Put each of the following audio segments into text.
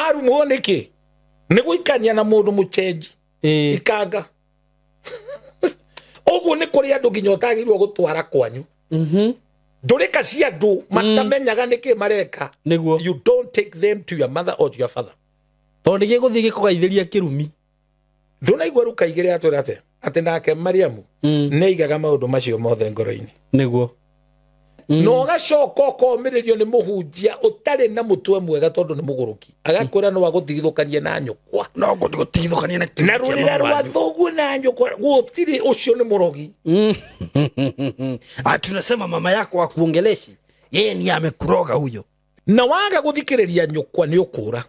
Warumwo nĩkĩ? Nĩ gũikania na mũndũ mũchenji. Ikanga. Ũguo nĩ kũrĩ andũ nginya ũtagĩrĩirwo gũtwara kwanyu. Ndũrĩka cia andũ matamenyaga nĩkĩ mareka. Nĩguo. You don't take them to your mother or to your father. Tondũ nĩ gĩgũthiĩ gĩkũgaithĩria kĩrumi. Ndũnaigua Luka igĩrĩ atwĩra atĩa? Atĩ nake Mariamu nĩaigaga maũndũ macio mothe ngoro-inĩ. Nĩguo. Na ũgacoka ũkomĩrĩrio nĩ mũhunjia ũtarĩ na mũtwe mwega tondũ nĩ mũgũrũki. Agakwĩra no agũtigithũkanie na nyũkwa. No gũtigithũkania na Na rũrĩra rwa thoguo na nyũkwa gũtirĩ, ũcio nĩ mũrogi. Tunasema mama yako akuongeleshi. Yeye ni amekuroga huyo. Na waga gũthikĩrĩria nyũkwa nĩ ũkũra.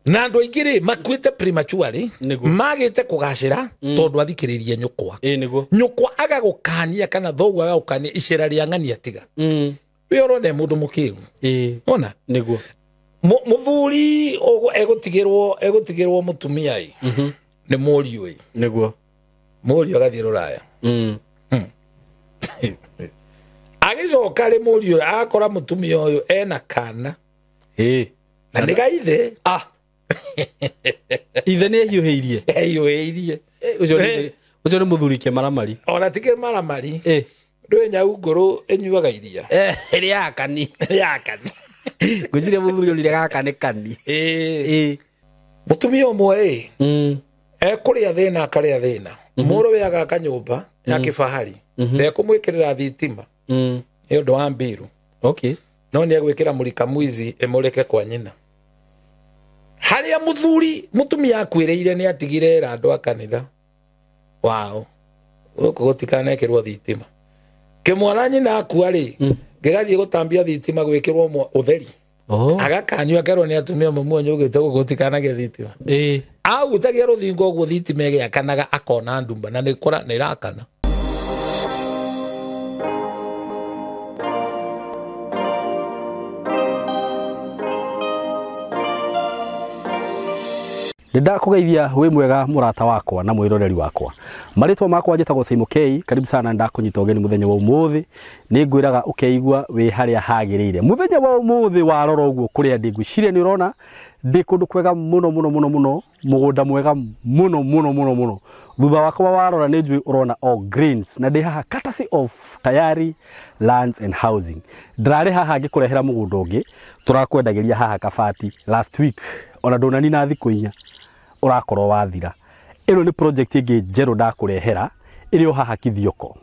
Na andũ aingĩ rĩ makuĩte prematurely, magĩte kũgacĩra tondũ athikĩrĩrie nyũkwa. Nĩguo. Nyũkwa agagũkania kana thoguo agagũkania icera rĩa ng'ania tiga. Wĩ ũrona e mũndũ mũkĩgu. Wona? Nĩguo. Mũthuri egũtigĩrwo mũtumia ĩ. Nĩ mũriũ ĩ. Nĩguo. Mũriũ agathiĩ rũraya. Agĩcoka rĩ mũriũ akora mũtumia ũyũ ena kana. Na nĩ ga ithe. Ithe nĩ ehiũhĩirie. Ehiũhĩirie. Ũcio nĩ mũthuri kĩmaramari. Ona ti kĩmaramari. Ndũĩ nyau ngũrũ ĩnyuaga iria. Ĩrĩ ya kani. Ĩrĩ ya kani. Ngwĩciria mũthuri ũrire gaka nĩ kani. Mũtumia ũmwe ĩ, ekũrĩa thĩna akarĩa thĩna. Mũrũwe agaka nyũmba ya kĩbahari. Ndekũmwĩkĩrĩra thitima. Nĩ ũndũ wa mbiru. No nĩ egwĩkĩra mũrika mwizi ĩmũrĩke kwa nyina. Harĩa mũthuri mũtumia akuĩrĩire nĩ atigire era andũ a kanitha wao. Gũkũ gũtikanekĩrwo thitima. Kĩmwana nyina akua rĩ, gĩgathiĩ gũtambia thitima gwĩkĩrwo ũtheri. Agakanyua akerwo nĩ atumia mamu wanyu ũgĩte gũkũ gũtikanagĩe thitima. Ahutagia rũthingo ũguo thitima ĩgĩakanaga akona ndumba na nĩ ĩrakana. Ndakũgeithia wĩ mwega mũrata wakwa na mwĩroreri wakwa. Marĩtwa makwa njĩtagwo Simon K. Karibu sana, ndakũnyita ũgeni mũthenya wa ũmũthĩ. Nĩngwĩraga ũkeigua wĩ harĩa hagĩrĩire. Mũthenya wa ũmũthĩ warora ũguo kũrĩa ndĩ, ngwĩciria nĩ ũrona ndĩ kũndũ kwega mũno mũno mũno mũno, mũgũnda mwega mũno mũno mũno mũno. Thutha wakwa warora nĩ njũĩ ũrona all greens, na ndĩ haha courtesy of Tayari Lands and Housing. Ndĩrarĩ haha ngĩkũrehera mũgũnda ũngĩ tũrakwendagĩria haha Kabati last week, ona ndũnanina thikũ inya ũrakorwo wathira. Ĩno nĩ project ĩngĩ njerũ ndakũrehera ĩrĩ o haha Kithioko.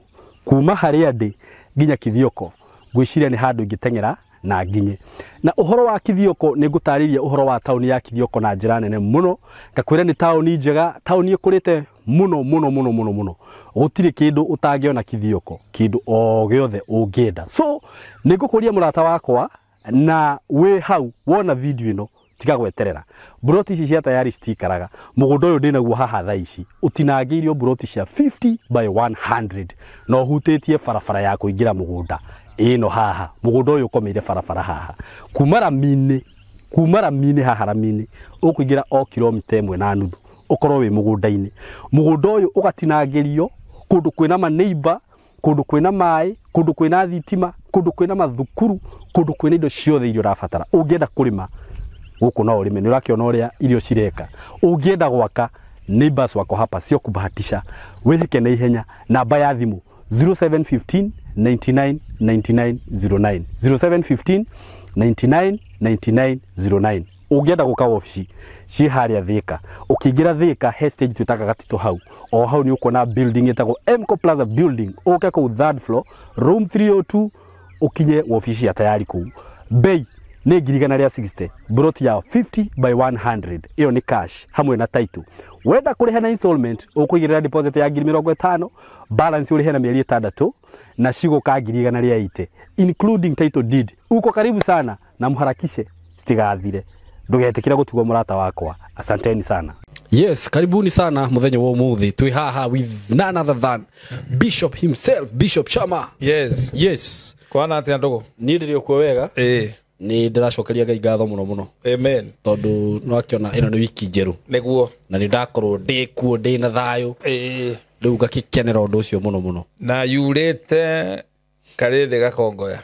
Kuma harĩa ndĩ nginya Kithioko ngwĩciria nĩ handũ ingĩteng'era na nginye. Na ũhoro wa Kithioko nĩ ngũtarĩria ũhoro wa taũni ya Kithioko na njĩra nene mũno. Ngakwĩra nĩ taũni njega, taũni ĩkũrĩte mũno mũno mũno mũno mũno. Gũtirĩ kĩndũ ũtangĩona Kithioko, kĩndũ o gĩothe ũngĩenda. So nĩ ngũkũria mũrata wakwa na wĩ hau wona video ĩno tiga gweterera. Mburoti ici cia Tayari citikaraga. Mũgũnda ũyũ ndĩnaguo haha thaa ici ũtinangĩirio mburoti cia 50 by 100 na ũhutĩtie barabara ya kũingĩra mũgũnda ĩno haha. Mũgũnda ũyũ ũkomeire barabara haha kuma rami-inĩ haha rami-inĩ ũkũingĩra o kilomita 1.5 ũkorwo wĩ mũgũnda-inĩ. Mũgũnda ũyũ ũgatinangĩrio kũndũ kwĩna maneiba, kũndũ kwĩna maĩ, kũndũ kwĩna thitima, kũndũ kwĩna mathukuru, kũndũ kwĩna indo ciothe iria ũrabatara. Ũngĩenda kũrĩma gũkũ no ũrĩme, nĩ ũrakĩona ũrĩa irio cireka. Ũngĩenda gwaka, neighbors wako hapa sio kubahatisha. Wĩhĩke na ihenya. Namba ya thimũ 0715 99 99 09, 0715 99 99 09. Ũngĩenda gũka wabici ciĩ harĩa Thika, ũkĩingĩra Thika he stage twĩtaga Gatito hau, o hau nĩ ũkuona building ĩtagwo Mco Plaza building. Ũke kũu third floor room 302 ũkinye wabici ya Tayari kũu. Bei nĩ 160,000, mburoti ya 50 by 100, ĩyo nĩ cash hamwe na title. Wenda kũrĩha na installment ũkũigĩrĩra deposit ya 50,000, balance ũrĩhe na mĩeri 6 na cigũka 180,000 including title deed. Uko karibu sana na mharakishe citigathire. Ndũgetĩkĩre gũtigwo mũrata wakwa. Asanteni sana. Yes, karibuni sana mũthenya wa ũmũthĩ. Twĩ haha with none other than Bishop himself, Bishop Chama. Yes. Yes. Kwana atĩa ndũgũ? Niĩ ndĩrĩ o kuo wega. Nĩ ndĩracokeria Ngai ngatho mũno mũno. Amen. Tondũ nĩwakĩona ĩno nĩ wiki njerũ. Nĩguo. Na nĩ ndakorwo ndĩ kuo ndĩ na thayũ. Rĩu ngakĩkenera ũndũ ũcio mũno mũno. Na yurĩte Karĩ thĩ gakongoya.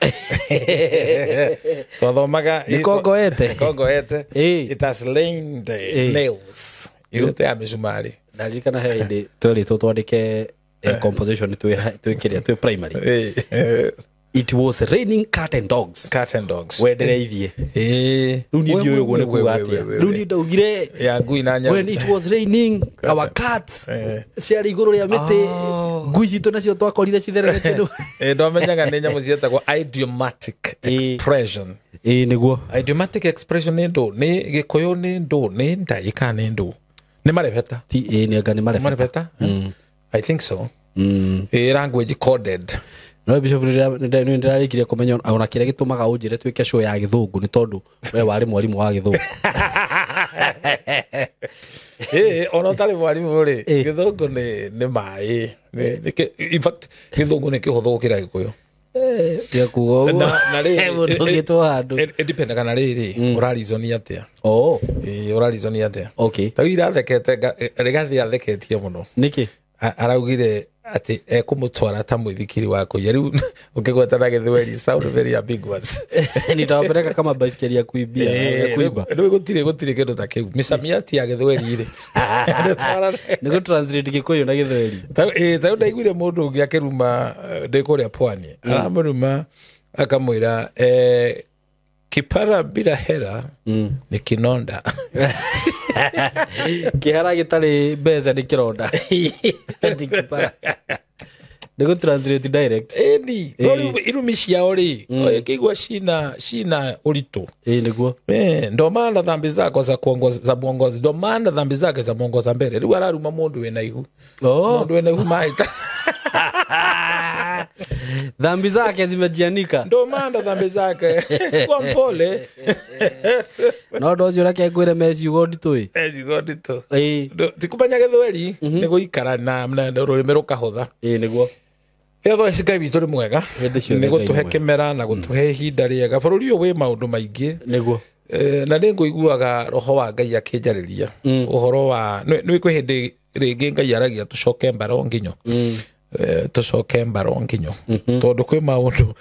Twathomaga Nĩ kongoete. Kongoete. Ĩĩ. It has laid nails. Irute ya mĩcumarĩ. Ndaririkana he hĩndĩ twerĩtwo twandĩke composition twĩ kĩrĩa twĩ primary. Ĩĩ. It was raining cat and dogs. Cat and dogs. Wendereithie. Ĩĩ. Rĩu niĩ ndiũĩ ũguo nĩ We, kuga we, atĩa. we, we, Rĩu we. niĩ ndaugire Ya ngui na nyau. when it was raining our cats ciarĩ igũrũ rĩa mĩtĩ, ngui citũ nacio twakorire cithererete rĩu. Ndwamenyaga nĩ nyamũ cietagwo idiomatic expression. Ĩĩ nĩguo. Idiomatic expression nĩ ndũ, nĩ Gĩkũyũ nĩ ndũ, nĩ ndai kana nĩ ndũ? Nĩ marebeta. Ti ĩĩ nĩ anga nĩ marebeta. Marebeta? I think so. Ĩĩ, language coded. No Bishop nĩ ndĩrarĩkirie kũmenya ona kĩrĩa gĩtũmaga ũnjĩre twĩke show ya gĩthũngũ nĩ tondũ we warĩ mwarimũ wa gĩthũngũ. Ĩĩ, ona ũtarĩ mwarimũ rĩ, Ĩĩ. gĩthũngũ nĩ maĩ. In fact, gĩthũngũ nĩ kĩhũthũ gũkĩra Gĩkũyũ. Tiga kuga ũguo. Na rĩrĩ, Mũndũ ũgĩtwo handũ. ĩdipendaga na rĩrĩ, ũrarizoni atĩa? Oh, Ĩĩ, ũrarizoni atĩa? okay. Ta rĩu irathekete Rigathi atheketie mũno. Nĩkĩ? Araugire atĩ ekũmũtwara ta mũithikiri wa kũiya. Rĩu ũkĩgweta na Gĩthweri sound very ambiguous. Nitawapeleka kama baiskeli ya kuibia, ya kuiba. Rĩu gũtirĩ kĩndũ ta kĩu. Mĩcamiati ya Gĩthweri rĩ. Nĩ gũ translate Gĩkũyũ na Gĩthweri. Ta rĩu ndaiguire mũndũ ũngĩ akĩruma ndĩ kũrĩa pwani. Aramũruma akamwĩra kipara bila hera ni kinonda. Kĩhara gĩtarĩ mbeca nĩ kĩronda. Ti kĩpara. Nĩ gũ translate direct. Ĩni, no rĩu irumi ciao rĩ, ũkĩigua cina ũritũ. Ĩĩ nĩguo. Ndo maana dhambi zako za kuongoza, za mwongozi, ndo maana dhambi zake za mwongoza mbere. Rĩu araruma mũndũ wĩna ihu. Oh. Mũndũ wĩna ihu mahĩta. Dhambi zake zimejianika. Ndo maana dhambi zake. Kwa mpole. No ndo ũcio reke ngwĩre me ciugo nditũ ĩ. Ciugo nditũ. Ĩĩ. Ti kũmenya Gĩthweri, nĩ gũikara na rũrĩmĩ rũkahũtha. Ĩĩ nĩguo. Ĩyo Ngai witũ nĩ mwega. Hĩndĩ ciothe Nĩ Ngai nĩ gũtũhe mwega. kĩmera na gũtũhe ihinda rĩega. Bũrũri ũyũ wĩ maũndũ maingĩ. Nĩguo. Na nĩ ngũiguaga roho wa Ngai akĩnjarĩria. Ũhoro wa nĩ kwĩ hĩndĩ rĩngĩ Ngai aragia tũcoke mbaro nginyo. Tũcoke mbaro nginyo. Tondũ kwĩ maũndũ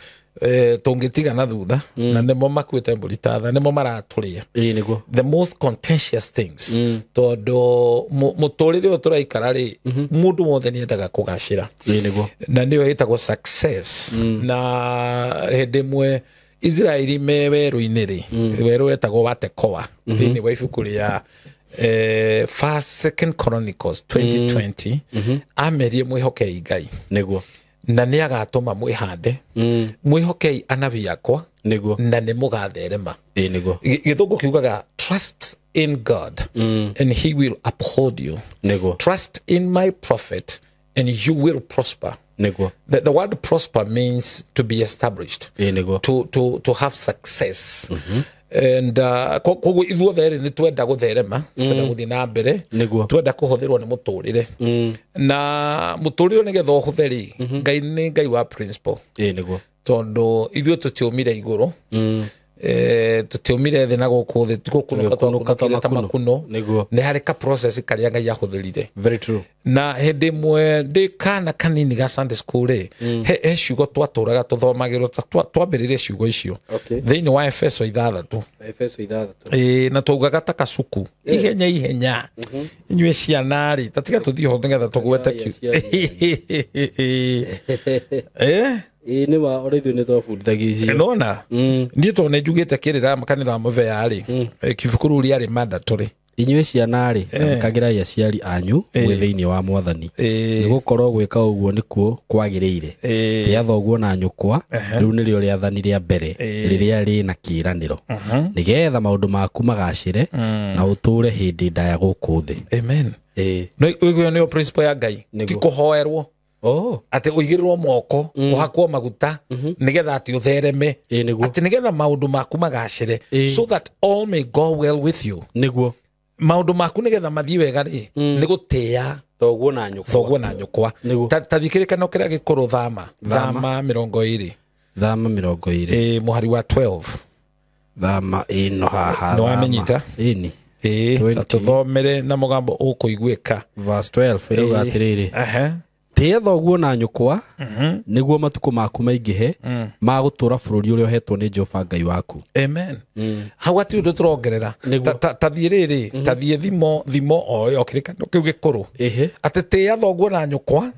tũngĩtiga na thutha na nĩmo makuĩte mbũri ta tha, nĩmo maratũrĩa. Ĩĩ nĩguo. The most contentious things. Tondũ mũtũrĩre ũyũ tũraikara rĩ, mũndũ wothe nĩendaga kũgacĩra. Ĩĩ nĩguo. Na nĩyo ĩtagwo success. Na hĩndĩ ĩmwe Israeli me werũ-inĩ rĩ, werũ wetagwo wa Tekoa, thĩinĩ wa ibuku rĩa First Second Chronicles 2020, amerie mwĩhokei Ngai. Nĩguo. Na nĩ agatũma mwĩhande. Mwĩhokei anabii akwa. Nĩguo. Na nĩ mũgatherema. Ĩĩ nĩguo. Gĩthũngũ kiugaga trust in God and he will uphold you. Nĩguo. Trust in my prophet and you will prosper. Nĩguo. The word prosper means to be established. Ĩĩ nĩguo. To have success. And koguo ithuothe rĩ nĩ twenda gũtherema, twenda gũthiĩ na mbere, Nĩguo. twenda kũhũthĩrwo nĩ mũtũrĩre. Na mũtũrĩre nĩgetha ũhũthe rĩ, Ngai nĩ Ngai wa principle. Ĩĩ nĩguo. Tondũ ithuĩ tũtiumire igũrũ. Tũtiumire thĩ na gũkũ thĩ, gũkunũka twakunũkire ta makuno. Nĩguo. Nĩ harĩ ka process karĩa Ngai ahũthĩrire. Very true. Na hĩndĩ ĩmwe ndĩ kana kanini ga Sunday school rĩ, he ciugo twatũraga tũthomagĩrwo, twambĩrĩrie ciugo icio. Okay. Thĩinĩ wa Efeso 6. Efeso 6. Ĩĩ, na twaugaga ta kacuku. Ihenya ihenya. Inyuĩ ciana rĩ, ta tiga tũthiĩ ho nĩgetha tũgwete Ĩĩ nĩ ma ona ithuĩ nĩ twabundithagio icio. Nona niĩ tondũ nĩ njugĩte kĩrĩra kanitha wa Mũbea rĩ, kibuku rĩu rĩarĩ mandatory. Inyuĩ ciana rĩ, athĩkagĩrai aciari anyu mwĩ thĩinĩ wa Mwathani. Nĩgũkorwo gwĩka ũguo nĩkuo kwagĩrĩire. Tĩa thoguo na nyũkwa, rĩu nĩrĩo rĩathani rĩa mbere rĩrĩa rĩna kĩĩranĩro. Nĩgetha maũndũ maku magacĩre na ũtũũre hĩndĩ ndaya gũkũ thĩ. Amen. No ĩyo nĩyo principle ya Ngai. Ti kũhoerwo. Oh. Atĩ ũigĩrĩrwo moko, ũhakwo maguta, nĩgetha atĩ ũthereme. Atĩ nĩgetha maũndũ maku magacĩre, so that all may go well with you. Nĩguo. Maũndũ maku nĩgetha mathiĩ wega rĩ, nĩ gũtĩĩa thoguo na nyũkwa. Thoguo na nyũkwa. Ta thikĩrĩkano kĩrĩa gĩkũrũ Thama. Thama 20. Thama 20. Mũhari wa 12. Thama ĩno haha. Nĩ wamenyita? Ĩni. Ta tũthomere na mũgambo ũkũiguĩka. Verse 12 ĩrauga atĩrĩrĩ. Tĩĩa thoguo na nyũkwa nĩguo matukũ maku maingĩhe ma gũtũũra bũrũri ũrĩa ũhetwo nĩ Jehova Ngai waku. Amen. Hau hatirĩ ũndũ tũrongerera. Ta thiĩ rĩrĩ, ta thiĩ thimo o ĩyo kĩrĩkanĩro kĩu gĩkũrũ. Atĩ tĩĩa thoguo na nyũkwa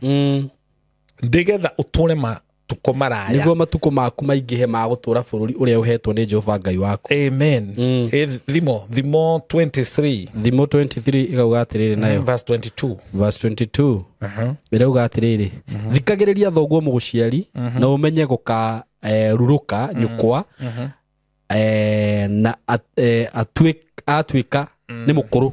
nĩgetha ũtũũre matukũ maraya. Nĩguo matukũ maku maingĩhe ma gũtũũra bũrũri ũrĩa ũhetwo nĩ Jehova Ngai waku. Amen. Thimo 23. Thimo 23 ĩkauga atĩrĩrĩ nayo. Verse 22. Verse 22. Ĩrauga atĩrĩrĩ, thikagĩrĩria thoguo mũgũciari na ũmenye gũkarurũka nyũkwa na atuĩka nĩ mũkũrũ.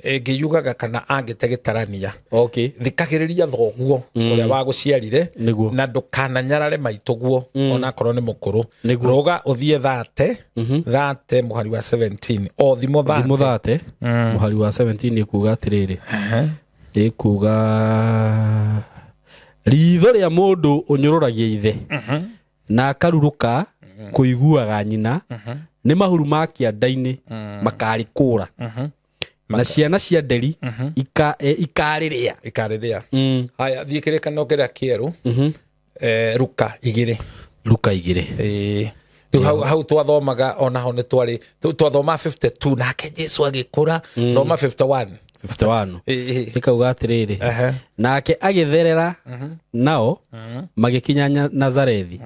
Ĩngĩyugaga kana angĩte gĩtarania. Okay. Thikagĩrĩria thoguo ũrĩa wagũciarire na ndũkananyarare maitũguo onakorwo nĩ mũkũrũ. Rũga ũthiĩ thate mũhari wa 17. O thimo thate. Thimo thate mũhari wa 17 ĩkuga atĩrĩrĩ. Ĩkuga ritho rĩa mũndũ ũnyũrũragia ithe na akarurũka kũiguaga nyina nĩ mahuru ma kĩanda-inĩ makarĩkũra. Na ciana cia nderi ikarĩrĩa. Ikarĩrĩa. Haya, thiĩ kĩrĩkanĩro kĩrĩa kĩerũ. Ruka 2. Ruka 2. Rĩu hau twathomaga onaho nĩ twarĩ twathoma 52 nake Jesu agĩkũra thoma 51. 51. Ĩkauga atĩrĩrĩ, nake agĩtherera nao magĩkinya Nazarethi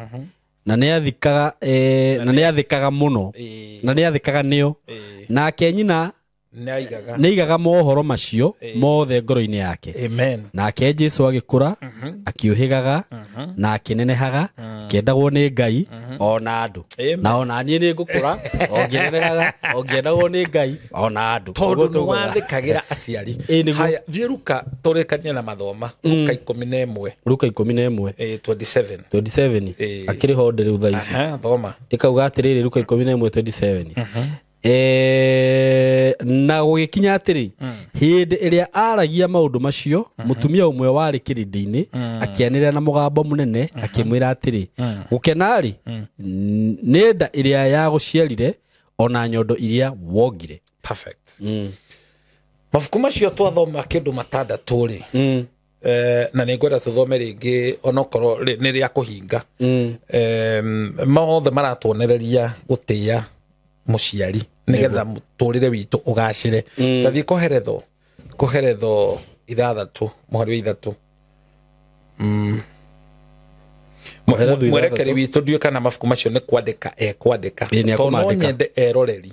na nĩathĩkaga mũno na nĩathĩkaga nĩo nake nyina nĩaigaga mohoro macio mothe ngoro-inĩ yake. Amen. Nake Jesu agĩkũra akĩũhĩgaga na akĩnenehaga akĩendagwo nĩ Ngai ona andũ. Na ona niĩ nĩ ngũkũra o ngĩnenehaga o ngĩendagwo nĩ Ngai ona andũ. Tondũ nĩwathĩkagĩra aciari. Haya, thiĩ Ruka tũrĩkanie na mathoma. Ruka 11. Ruka 11. 27. 27. Akĩrĩ ho ndĩ rĩu thaa ici. Thoma. Ĩkauga atĩrĩrĩ Ruka 11 27. Na gũgĩkinya atĩrĩ, hĩndĩ ĩrĩa aragia maũndũ macio, mũtumia ũmwe warĩ kĩrĩndĩ-inĩ akĩanĩrĩra na mũgambo mũnene akĩmwĩra atĩrĩ, gũkena-rĩ nĩ nda ĩrĩa yagũciarire ona nyondo iria wongire. Perfect. Mabuku macio twathoma kĩndũ matandatũ rĩ, na nĩ ngwenda tũthome rĩngĩ onokorwo nĩ rĩa kũhinga. Mothe maratuonereria gũtĩĩa mũciari nĩgetha mũtũrĩre witũ ũgacĩre. Tathiĩ koheretho 6 mũhari wa 3. Mwerekeri witũ ndiũĩ kana mabuku macio nĩ kwandĩka ekwandĩka, tondũ no nyende eroreri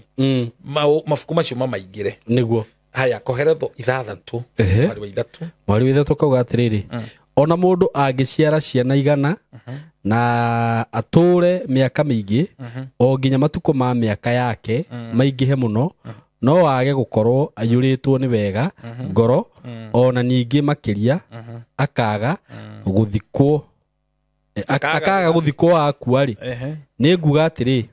mabuku macio mamaingĩre. Nĩguo. Haya, koheretho 6 mũhari wa 3. Mũhari wa 3 kauga atĩrĩrĩ, ona mũndũ angĩciara ciana 100 na atũre mĩaka mĩingĩ o nginya matukũ ma mĩaka yake maingĩhe mũno, no age gũkorwo aiyũrĩtwo nĩ wega ngoro ona ningĩ makĩria akaga gũthikwo akua rĩ, nĩ nguga atĩrĩ,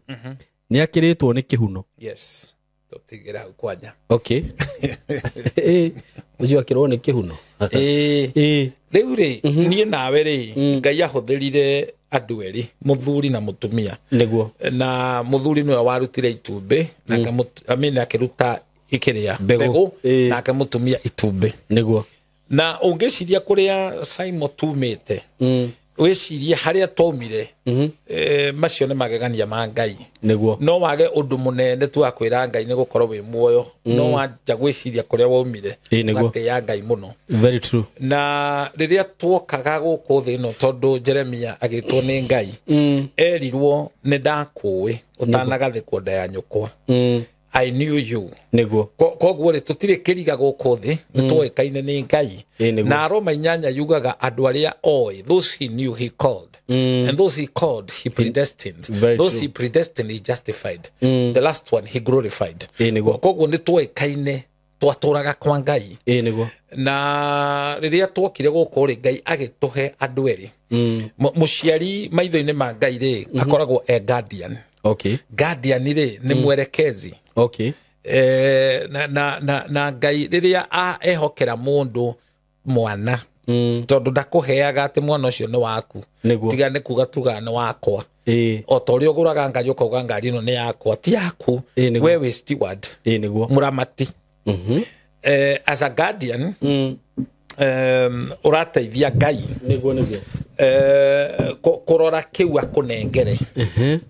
nĩ akĩrĩtwo nĩ kĩhuno. Yes. Tũtigĩra hau kwanja. Okay. Ũcio akĩrwo nĩ kĩhuno. Rĩu rĩ, niĩ nawe rĩ, Ngai ahũthĩrire andũ erĩ, mũthuri na mũtumia. Nĩguo. Na mũthuri nĩwe warutire itumbĩ, nake akĩruta ikĩrĩa mbegũ, nake mũtumia itumbĩ. Nĩguo. Na ũngĩciria kũrĩa Simon tumĩte, wĩcirie harĩa twaumire, macio nĩ magegania ma Ngai. Nĩguo. No wage ũndũ mũnene tu wa kwĩra Ngai nĩ gũkorwo wĩ muoyo, no wanja gwĩciria kũrĩa waumire, ũgatĩĩa Ngai mũno. Very true. Na rĩrĩa tuokaga gũkũ thĩ ĩno, tondũ Jeremia agĩtwo nĩ Ngai, erirwo nĩ ndakũĩ ũtanagathĩkwo nda ya nyũkwa. I knew you. Nĩguo. Koguo rĩ, tũtirĩ kĩriga gũkũ thĩ, nĩ twoĩkaine nĩ Ngai. Na Roma 8 yugaga andũ arĩa oĩ, those he knew he called. And those he called he predestined. Those he predestined he justified. The last one he glorified. Koguo nĩ twoĩkaine, twatũraga kwa Ngai. Na rĩrĩa twokire gũkũ rĩ, Ngai agĩtũhe andũ erĩ. Mũciari maitho-inĩ ma Ngai rĩ, akoragwo e guardian. Okay. Guardian rĩ nĩ mwerekezi. Okay. Na Ngai rĩrĩa ehokera mũndũ mwana, tondũ ndakũheaga atĩ mwana ũcio nĩ waku, tiga nĩ kuga tuga nĩ wakwa. O ta ũrĩa ũgũraga ngari ũkauga ngari ĩno nĩ yakwa, ti yaku. We wĩ steward. Nĩguo. Mũramati. As a guardian, Ũrateithia Ngai nĩguo nĩguo kũrora kĩu akũnengere,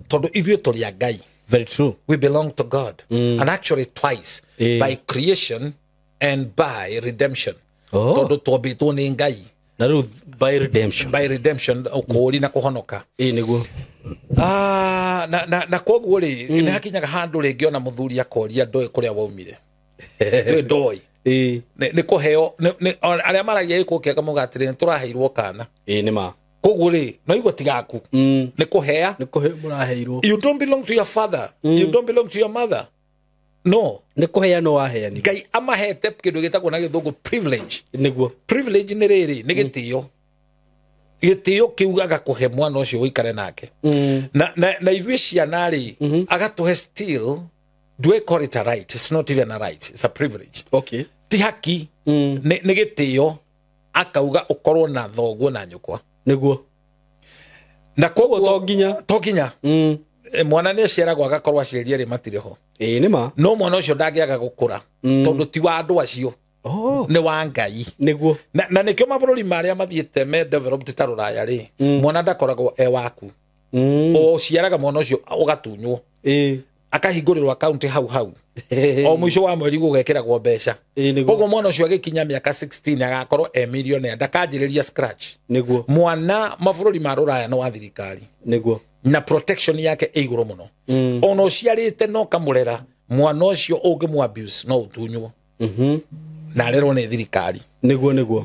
tondũ ithuĩ tũrĩ a Ngai. Very true. We belong to God. And actually twice, by creation and by redemption. Tondũ twombĩtwo nĩ Ngai. Na rĩu by redemption. By redemption, ũkũũri na kũhonoka. Ĩĩ nĩguo. Na koguo rĩ, nĩ hakinyaga handũ rĩngĩ ona mũthuri akoria ndoĩ kũrĩa waumire. Ndoĩ. Nĩ kũheo arĩa maragia gĩkũ kĩega mauga atĩrĩ, nĩ tũraheirwo kana. Ĩĩ nĩ ma. Koguo rĩ, no igua tigaku. Nĩ kũhea. Nĩ kũheo mũraheirwo. You don't belong to your father. You don't belong to your mother. No. Nĩ kũheanwo waheanirwo. Ngai amahete kĩndũ gĩtagwo na gĩthũngũ privilege. Nĩguo. Privilege nĩ rĩrĩ, nĩ gĩtĩo. Gĩtĩo kĩu agakũhe mwana ũcio ũikare nake. Na ithuĩ ciana rĩ, agatũhe still, do I call it a right? It's not even a right. It's a privilege. Okay. Ti haki, nĩ gĩtĩo akauga ũkorwo na thoguo na nyũkwa. Nĩguo. Na koguo to nginya. Mwana nĩ aciaragwo agakorwo aciari erĩ matirĩ ho. Ĩĩ nĩ ma. No mwana ũcio ndangĩaga gũkũra, tondũ ti wa andũ acio. Nĩ wa Ngai. Nĩguo. Na nĩkĩo mabũrũri marĩa mathiĩte me developed ta Rũraya rĩ, mwana ndakoragwo e waku. Ũciaraga mwana ũcio ũgatunywo. Akahingũrĩrwo akaunti hau hau. O mũico wa mweri gũgekĩragwo mbeca. Koguo mwana ũcio agĩkinya mĩaka 16 agakorwo e millionaire, ndakanjĩrĩria scratch. Nĩguo. Mwana mabũrũri ma Rũraya nĩ wa thirikari. Nĩguo. Na protection yake ĩ igũrũ mũno. Ona ũciarĩte no kamũrera, mwana ũcio ũngĩmũ abuse no ũtunywo. Na arerwo nĩ thirikari. Nĩguo nĩguo.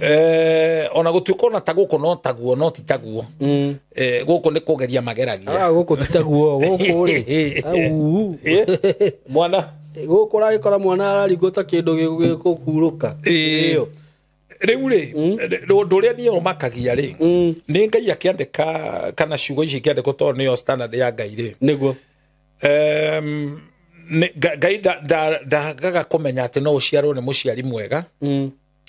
Ona gũtuĩka ona ta gũkũ no taguo, no ti taguo. Gũkũ nĩ kũgeria mageragia. Gũkũ ti taguo, gũkũ rĩ. Au. Mwana. Gũkũ ũragĩkora mwana araringwo ta kĩndũ gĩkũhurũka. Rĩu rĩ, ũndũ ũrĩa niĩ ũmakagia rĩ, nĩ Ngai akĩandĩka kana ciugo ici ikĩandĩkwo tondũ nĩyo standard ya Ngai rĩ. Nĩguo. Ngai ndagaga kũmenya atĩ no ũciarwo nĩ mũciari mwega,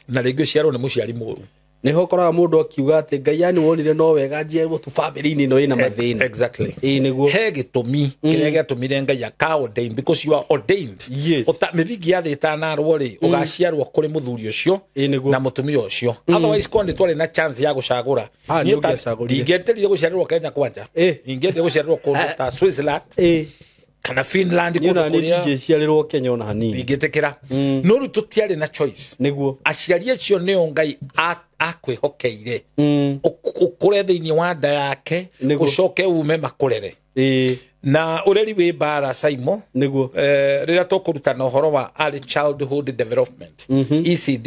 na rĩngĩ ũciarwo nĩ mũciari mũũru. Nĩho ũkoraga mũndũ akiuga atĩ Ngai yani wonire no wega njiarwo tu family-inĩ ĩno ĩna mathĩna. Exactly. Ĩĩ nĩguo. He gĩtũmi kĩrĩa gĩatũmire Ngai aka ordain, because you are ordained. Yes. Mĩthingi ya thĩ ĩtanarwo rĩ, ũgaciarwo kũrĩ mũthuri ũcio na mũtumia ũcio. Otherwise korwo nĩ twarĩ na chance ya gũcagũra. Ndingĩeterire gũciarĩrwo Kenya kwanja. Ingĩendire gũciarĩrwo kũndũ ta Switzerland. Kana Finland kũndũ kũrĩa ndingĩciarĩrwo Kenya ona hanini. Ndingĩtĩkĩra. No rĩu tũtiarĩ na choice. Nĩguo. Aciari acio nĩo Ngai akwĩhokeire. Ũkũre thĩinĩ wa nda yake, ũcoke ume makũrere. Na ũreri wĩ mbara Saimo. Nĩguo. Rĩrĩa tũkũrutana ũhoro wa early childhood development, ECD,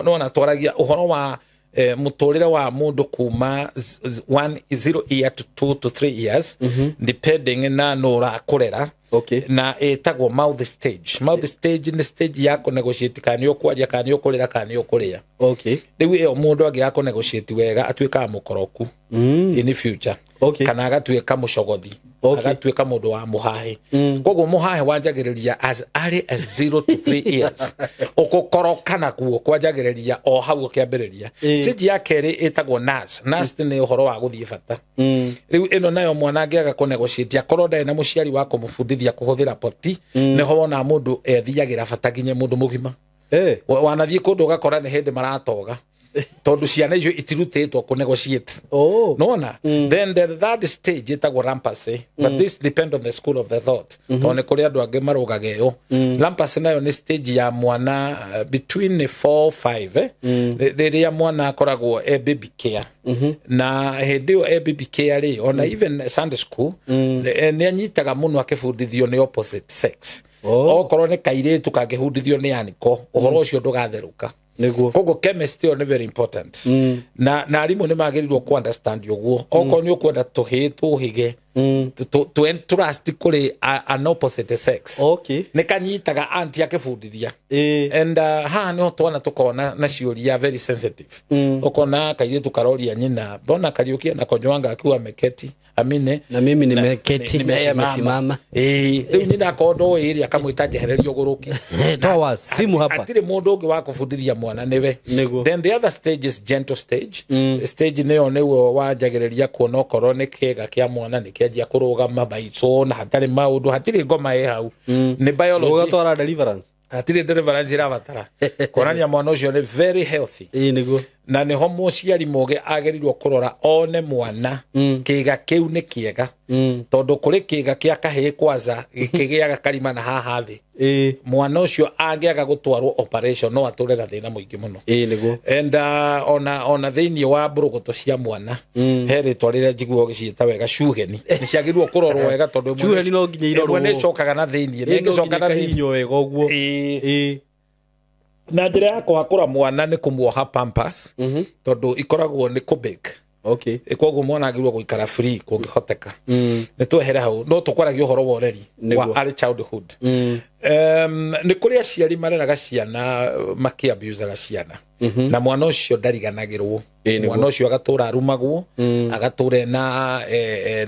no na twaragia ũhoro wa mũtũrĩre wa mũndũ kuma 0 year to 2 to 3 years, depending na no ũrakũrera. Okay. Na ĩtagwo mouth stage. Mouth stage nĩ stage ya kũnegotiate kana nĩ ũkwaria, kana nĩ ũkũrĩra, kana nĩ ũkũrĩa. Okay. Rĩu ĩyo mũndũ angĩaga kũnegotiate wega atuĩkaga mũkoroku in the future. Okay. Kana agatuĩka mũcogothi. Okay. Agatuĩka mũndũ wa mũhahe. Koguo mũhahe wanjagĩrĩria as early as 0 to 3 years. Ũgũkoroka naguo kwanjagĩrĩria o hau ũkĩambĩrĩria. Stage ya kerĩ ĩtagwo nurse. Nurse nĩ ũhoro wa gũthiĩ bata. Rĩu ĩno nayo mwana angĩaga kũnegotiate akorwo ndarĩ na mũciari wa kũmũbundithia kũhũthĩra poti, nĩho wonaga mũndũ ethiagĩra bata nginya mũndũ mũgima. Wanathiĩ kũndũ ũgakora nĩ hĩndĩ maratoga. Tondũ ciana icio itirutĩtwo kũnegotiate. Nona? Then the third stage ĩtagwo rampasi, but this depend on the school of the thought. Tondũ nĩ kũrĩ andũ angĩ marũgaga ĩyo. Rampasi nayo nĩ stage ya mwana between 4 5, rĩrĩa mwana akoragwo e baby care. Na hĩndĩ ĩyo e baby care rĩ, ona even Sunday school, nĩ anyitaga mũno akĩbundithio nĩ opposite sex. Okorwo nĩ kairĩtu kangĩbundithio nĩ aniko, ũhoro ũcio ndũgatherũka. Nĩguo. Koguo chemistry ĩyo nĩ very important. Na arimũ nĩ magĩrĩirwo kũ understand ũguo. Okorwo nĩ ũkwenda tũhĩĩ tũhĩge, to entrust kũrĩ an opposite sex. Okay. Nĩ kanyitaga auntie akĩbundithia. And haha nĩho twana tũkona na ciũria very sensitive. Ũkona kairĩtu karoria nyina, mbona Kariũki anakonywanga akiwa ameketi? Amine. Na mimi nimeketi na yeye amesimama. Rĩu nyina akorwo ndoĩ rĩ, akamwĩta njehererio ũgũrũki. Toa simu hapa. Hatirĩ mũndũ ũngĩ wa kũbundithia mwana nĩwe. Then the other stage is gentle stage. Stage nĩyo nĩguo wanjagĩrĩria kuona okorwo nĩ kĩga kĩa mwana nĩ kĩanjia kũrũgama maitho na hatarĩ maũndũ, hatirĩ ngoma ĩ hau. Nĩ biology. Ũgatwara deliverance. Hatirĩ deliverance irabatara. Kuonania mwana ũcio nĩ very healthy. Ĩĩ nĩguo. Na nĩho mũciari mũgĩ agĩrĩirwo kũrora one mwana kĩga kĩu nĩ kĩega. Tondũ kũrĩ kĩga kĩa kahĩĩ kwanza gĩkĩgĩaga karima na haha thĩ. Ĩĩ. Mwana ũcio angĩaga gũtwarwo operation no atũre na thĩna mũingĩ mũno. Ĩĩ nĩguo. And ona thĩinĩ wa mbũrũgũtũ cia mwana he rĩtwa rĩrĩa njiguaga ũgĩciĩta wega cuheni. Nĩ ciagĩrĩirwo kũrorwo wega tondũ Cuheni no nginya irorwo. ĩmwe nĩ ĩcokaga na thĩinĩ, Ĩĩ nĩ no ĩngĩcoka nginya na thĩinĩ. ĩkahihinywo wega ũguo. Ĩĩ. Ĩĩ. Na njĩra ya kũhakũra mwana nĩ kũmuoha pampers tondũ ikoragwo nĩ kũbake. Okay. Koguo mwana agĩrĩirwo gũikara free kũngĩhoteka. Nĩ twehere hau no tũkwaragia ũhoro wa ũreri wa early childhood. Nĩ kũrĩ aciari mareraga ciana makĩabusaga ciana na mwana ũcio ndariganagĩrwo. Mwana ũcio agatũra arumagwo, agatũra na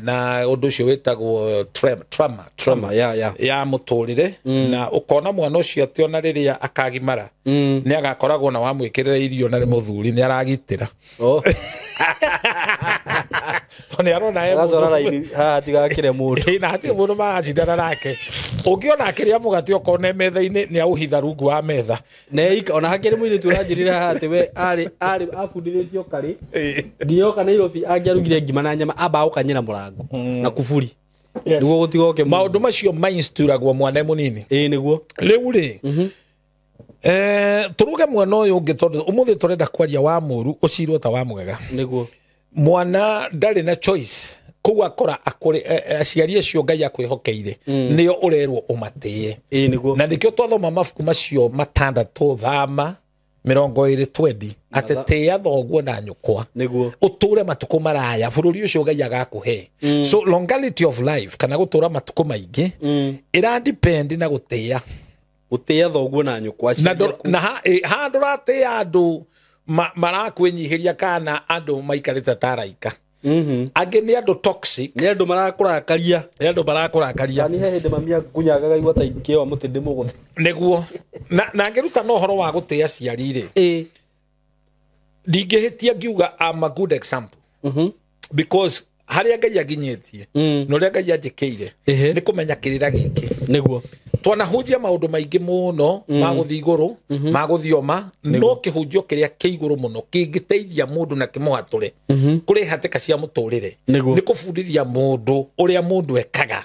na ũndũ ũcio wĩtagwo trauma ya mũtũrĩre, na ũkona mwana ũcio atĩ ona rĩrĩa akagimara nĩ agakoragwo na wamwĩkĩrĩra irio na nĩ mũthuri nĩ aragitĩra. Tondũ nĩ arona e Agacora raini haha tigakĩre mũndũ. Na hatirĩ mũndũ maracindana nake. Ũngĩona akĩrĩa mũgate okorwo nĩ metha-inĩ nĩ aũhitha rungu wa metha. Ona hakĩrĩ mũirĩtu ũranjĩrire haha atĩ we arĩ abundithĩtio karĩ ndioka Nairobi angĩarugire ngima na nyama amba gũkanyĩra mũrango na kuburi nĩguo gũtigoke maũndũ macio mainsturagwo mwana mũnini. Ĩĩ nĩguo. Rĩu rĩ tũruge mwana ũyũ ũngĩ tondũ ũmũthĩ tũrenda kwaria wa mũru ũcirwo ta wa mwega. Nĩguo. Mwana ndarĩ na choice kũu akora akũrĩ aciari acio Ngai akwĩhokeire nĩo ũrerwo ũmatĩe. Ĩĩ nĩguo. Na nĩkĩo twathoma mabuku macio matandatũ Thama 20 atĩ tĩĩa thoguo na nyũkwa nĩguo ũtũre matukũ maraya bũrũri ũcio Ngai agakũhe. So longevity of life kana gũtũra matukũ maingĩ ĩra depend na gũtĩĩa. Gũtĩĩa thoguo na nyũkwa. Na ha ndũratĩĩa andũ marakwĩnyihĩria kana andũ maikarĩte ta araika. Angĩ nĩ andũ toxic, nĩ andũ marakũrakaria. Nĩ andũ marakũrakaria. Ni he hĩndĩ mami angunyangaga igwa ta ingĩoa mũtĩ ndĩmũgũthe. Nĩguo. Na ngĩruta na ũhoro wa gũtĩĩa aciari rĩ, ndingĩhĩtia ngiuga I'm a good example. Because harĩa Ngai anginyĩtie na ũrĩa Ngai anjĩkĩire nĩ kũmenya kĩrĩra gĩkĩ. Nĩguo. Twanahunjia maũndũ maingĩ mũno ma gũthiĩ igũrũ, ma gũthioma, no kĩhunjio kĩrĩa kĩ igũrũ mũno kĩngĩteithia mũndũ na kĩmũhatũre kũrĩ hatĩka cia mũtũrĩre nĩ kũbundithia mũndũ ũrĩa mũndũ ekaga